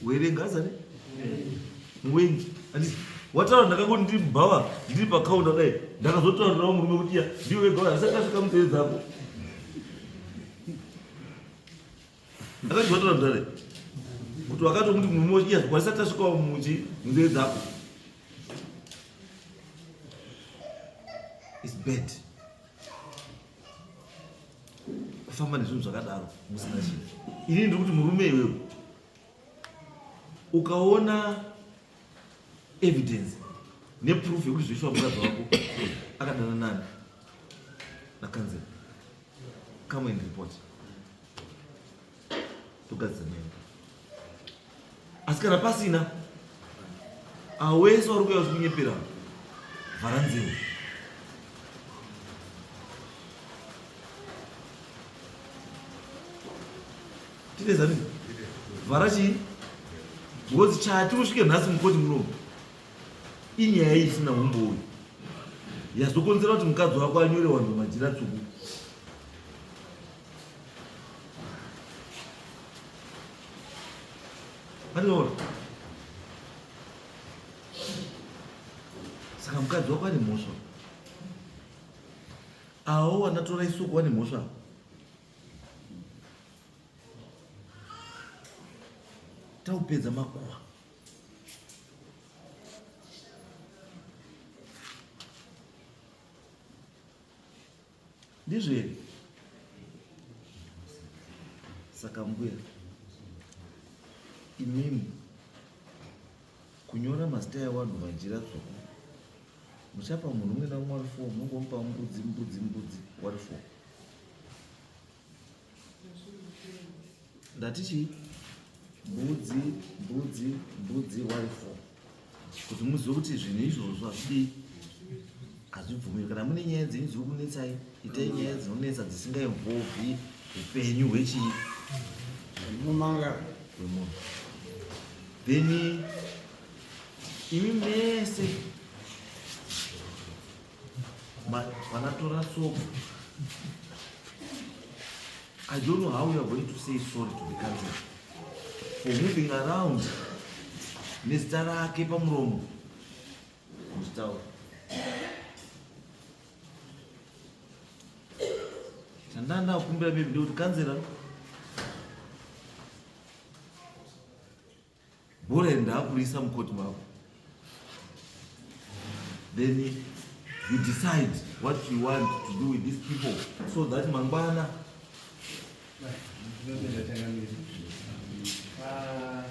S3: Werenga azani? Muwengi. Andisi. Wataura ndakangoti ndiri mubhawa, ndiri pakaunda kudai. Ndakazotaurirawo murume kuti ya ndiwe wega uyu asati asvika munzeve dzako. Ndakati wataura mudhara. Kuti wakatomuti murume iya wasati asvikawo muchi munzeve dzako. It's bad. Kufamba nezvinhu zvakadaro musina chinhu ini ndiri kuti murume iwewe ukaona evidence neproof yekuti zveshuwa mukadzi wako akadana nani nakanzela come and report togadzisa nyaya asi kana pasina awese wari kuuya uchikunyepera vhara nzeve titezani vhara chii because chati usvike nhasi mukoti munomu inyaya isina umbowi yazokonzera kuti mukadzi wako anyore wanhu majira tsvuku Allora. Saka mukadzi wako ane mhosva. Awo wanatora isuku wane mhosva. Taupedza makuwa. Ndizvo here? Saka mbuya imimi kunyora mazita evanhu manjira tsvuku muchapa munhu umwe naumwe wari four munongomupa mbudzi mbudzi mbudzi wari four ndati chii mbudzi mbudzi mbudzi wari four kuti muzive kuti zvinhu izvozvo hazvidii hazvibvumirwi kana mune nyaya dzenyu dziri kunetsai itai nyaya dzinonetsa dzisingainvolvi upenyu hwechii hwemunhu then imi mese vanatora soko I don't know how you are going to say sorry to the council for moving around nezita rake pamuromo muchitaura chandanda kukumbira maybe ndekuti kanzera bhora iri ndaakurisa mukoti mako then you decide what you want to do with these people so that mangwana
S6: ah,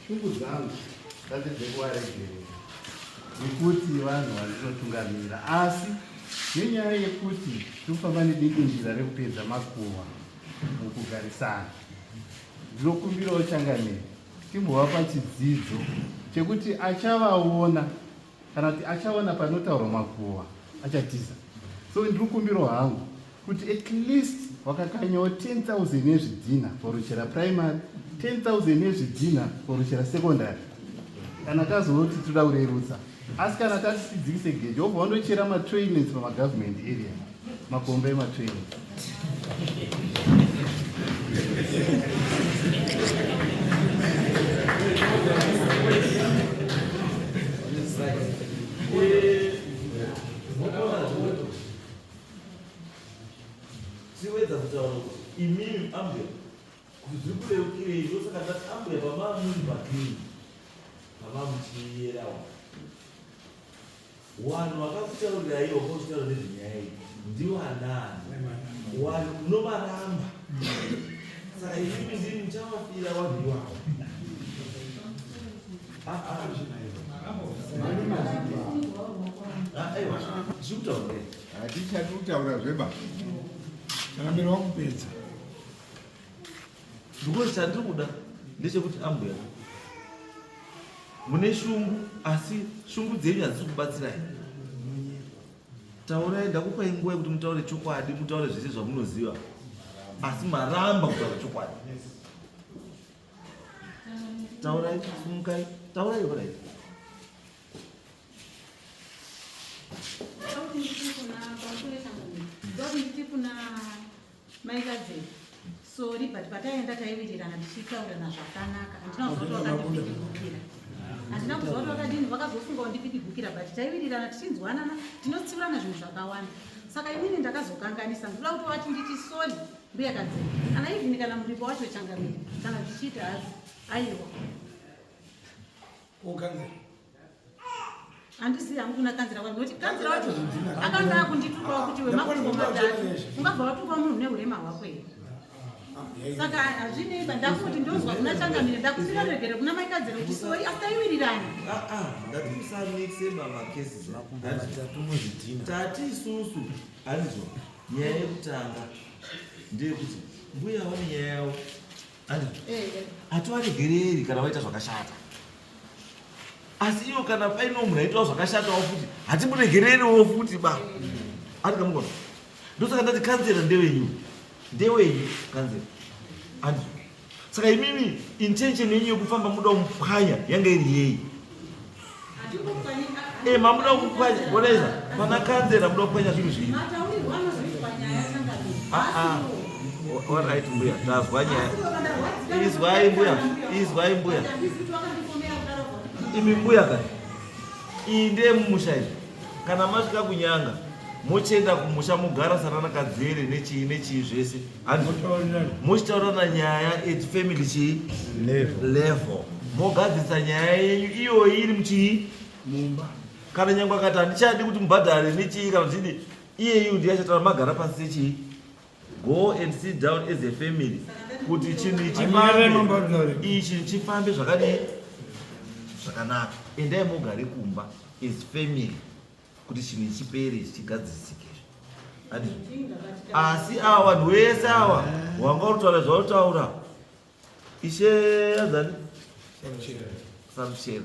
S6: shungu dzangu dzati dzekuvaregerera nekuti vanhu vandinotungamira asi nenyaya yekuti tinofamba nedingindira rekupedza makuva mukugarisana Ndinokumbirawo changamire timbovapa chidzidzo chekuti achavaona kana kuti achaona panotaurwa makuhwa achatiza. So ndinokumbirawo hangu kuti at least wakakanyawo 10,000 yezvidhina for Ruchera primary, 10,000 yezvidhina for Ruchera secondary. Kana tazoti toda kurerutsa asi kana tati tidzikise gejo wobva wandochera matoilets pamagovernment area makomba ematoilets
S3: Siwedza kutaura kuti imimi ambuya kuti zviri kurerukirei ndosaka ndati ambuya pamamuri pagreen pamamuchiyerawo Wanhu vakakutaurirai wanga uchitaura nezvenyaya iyi ndivanani? Wanhu munovaramba. Saka imimi ndimi muchavafira vanhu ivavo. Ah, ah. Ah, aiwa, zviri kutaura here?
S2: Hatichadi kutaura zveba.
S7: Changamire wakupedza.
S3: Because chandiri kuda ndechekuti ambuya mune shungu asi shungu dzenyu hadzisi kubatsirai. Taurai, ndakupai nguva yekuti mutaure chokwadi, mutaure zvese zvamunoziva, asi maramba kutaura chokwadi. Taurai, sumukai, taurai horai.
S14: Nditi kuna Mai Kadzere, sorry but pataienda taiwirirana tichitaurirana zvakanaka. Handina kuziva kuti wakandipidigukira. Handina kuziva kuti wakadini vakazofunga kundipidigukira but taiwirirana tichinzwanana tinotsiurana zvinhu zvakawanda. Saka inini ndakazokanganisa ndinoda kuti vati nditi sorry mbuya Kadzere. Kana even kana muripo wacho changamire kana zvichiita hazvo aiwa.
S7: Ko kanzera.
S14: Handizivi hangu kuna kanzira wacho nokuti kanzira wacho akanga akunditukawo kuti wemakumbo matatu ungabva watuka munhu neurema hwako here saka hazvinei ba ndakuti ndonzwa kuna changamire ndakumbira regere kuna maikadzere kuti sori asi taiwirirana
S3: ah, ah, ndati musamikise mamakesi tati isusu handizvo nyaya yekutanga ndeyekuti mbuya vane nyaya yavo hativaregereri kana vaita zvakashata asi ivo kana paine munhu aitawo zvakashatawo futi hatimuregereriwo futi ba ati kamukona ndosaka ndati kanzera ndewenyu ndewenyu kanzera andi saka imimi intention yenyu yekufamba muda kumupwanya yanga iri yei e eh, mamuda kupwanya boneza pana kanzera muda kupwanya zvinhu zvii ah, ah. Alright mbuya, tazwa nyaya. Izwai mbuya, izwai mbuya. Imi mbuya ka. Iyi ndiye mumusha iyi. Kana masvika kunyanga. Mochienda kumusha mogara sanana Kadzere nechii nechii zvese. Mochitaurirana nyaya at family chii level. Mogadzirisa nyaya yenyu iyoyi iri muchii mumba. Kana nyangwe akati handichadi kuti mubhadhare nechii kana zvidi iyeyu ndiye achataura magara pasi sechii. Go and sit down as a family kuti chinhu ichi ichi chifambe zvakadii zvakanaka. Endai mogare kumba as family kuti chinhu ichi chipere chigadzirisike. Asi awa vanhu wese awa wanga uri kutaura zvautaura Ishe anzani? Saruchera.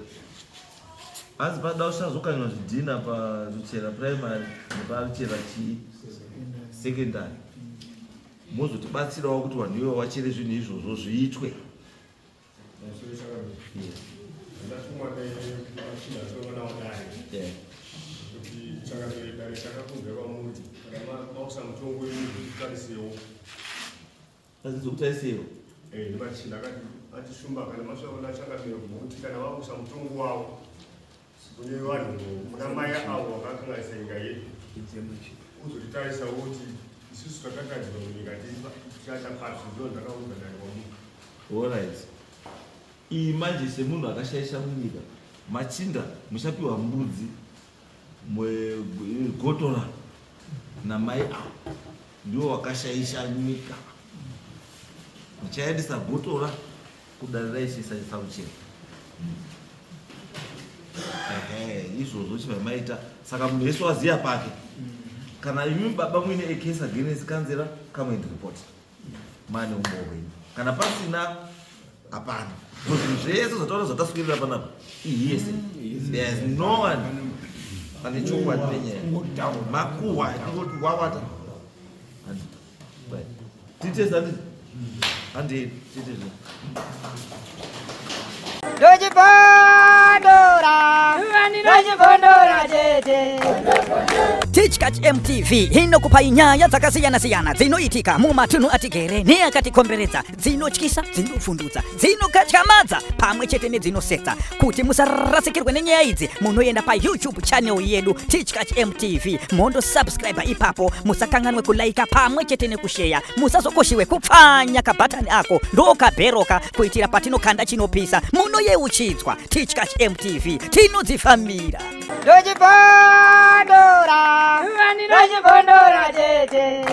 S3: Hanzi pada usazokanywa zvidhina paRuchera primary nepaRuchera chii secondary. Mozotibatsirawo kuti vanhu ivo vachere zvinhu izvozvo zviitwe.
S9: Ndatumwa nemachinda atova dare. Kuti changamire dare takakunzwa kwamuri kana mausa mutongo wenyu titarisewo.
S3: Azizokutarisiro.
S9: Eh, nemachinda akati ati shumba kana masvaka changamire kuti kana vakusa mutongo wavo kune vanhu kuna mai avo vakakanganisa nyika yedu uzotitarisawo kuti isusu takagadzirwa munyika tichacha pasi ndo ndakaunza dare kwamuri.
S3: Alright. Iyi manje semunhu akashaisha munyika machinda muchapiwa mbudzi gotora namai avo ndiwo wakashaisha nyika muchaendesa gotora kudare raishe saruchena ehe izvozvo chibva maita saka munhu wese waziya pake kana imi baba muine a case against kanzera come and report mane umbowo hwenyu kana pasina hapana zvinhu zvese zvataura zvataswirira panapa ihiyese there is no one ane chokwadi nenyaya makuhwa tingoti wawata titese handiti handei titese
S15: Ndochibondora, ndochibondora tete.
S16: Tichkach MTV inokupai nyaya dzakasiyana-siyana dzinoitika mumatunhu atigere neakatikomberedza, dzinotyisa, dzinovhundutsa, dzinokatyamadza pamwe chete nedzinosetsa. Kuti musarasikirwe nenyaya idzi, munoenda paYouTube channel yedu Tichkach MTV mondo subscribe ipapo, musakanganwe kulaika pamwe chete nekusheya, musazokoshiwe kupfanya kabhatani ako ndokabheroka kuitira patinokanda chinopisa munoyeuchidzwa. Tichkach MTV tinodzifambira.
S15: Ndochibondora, ndochibondora tete.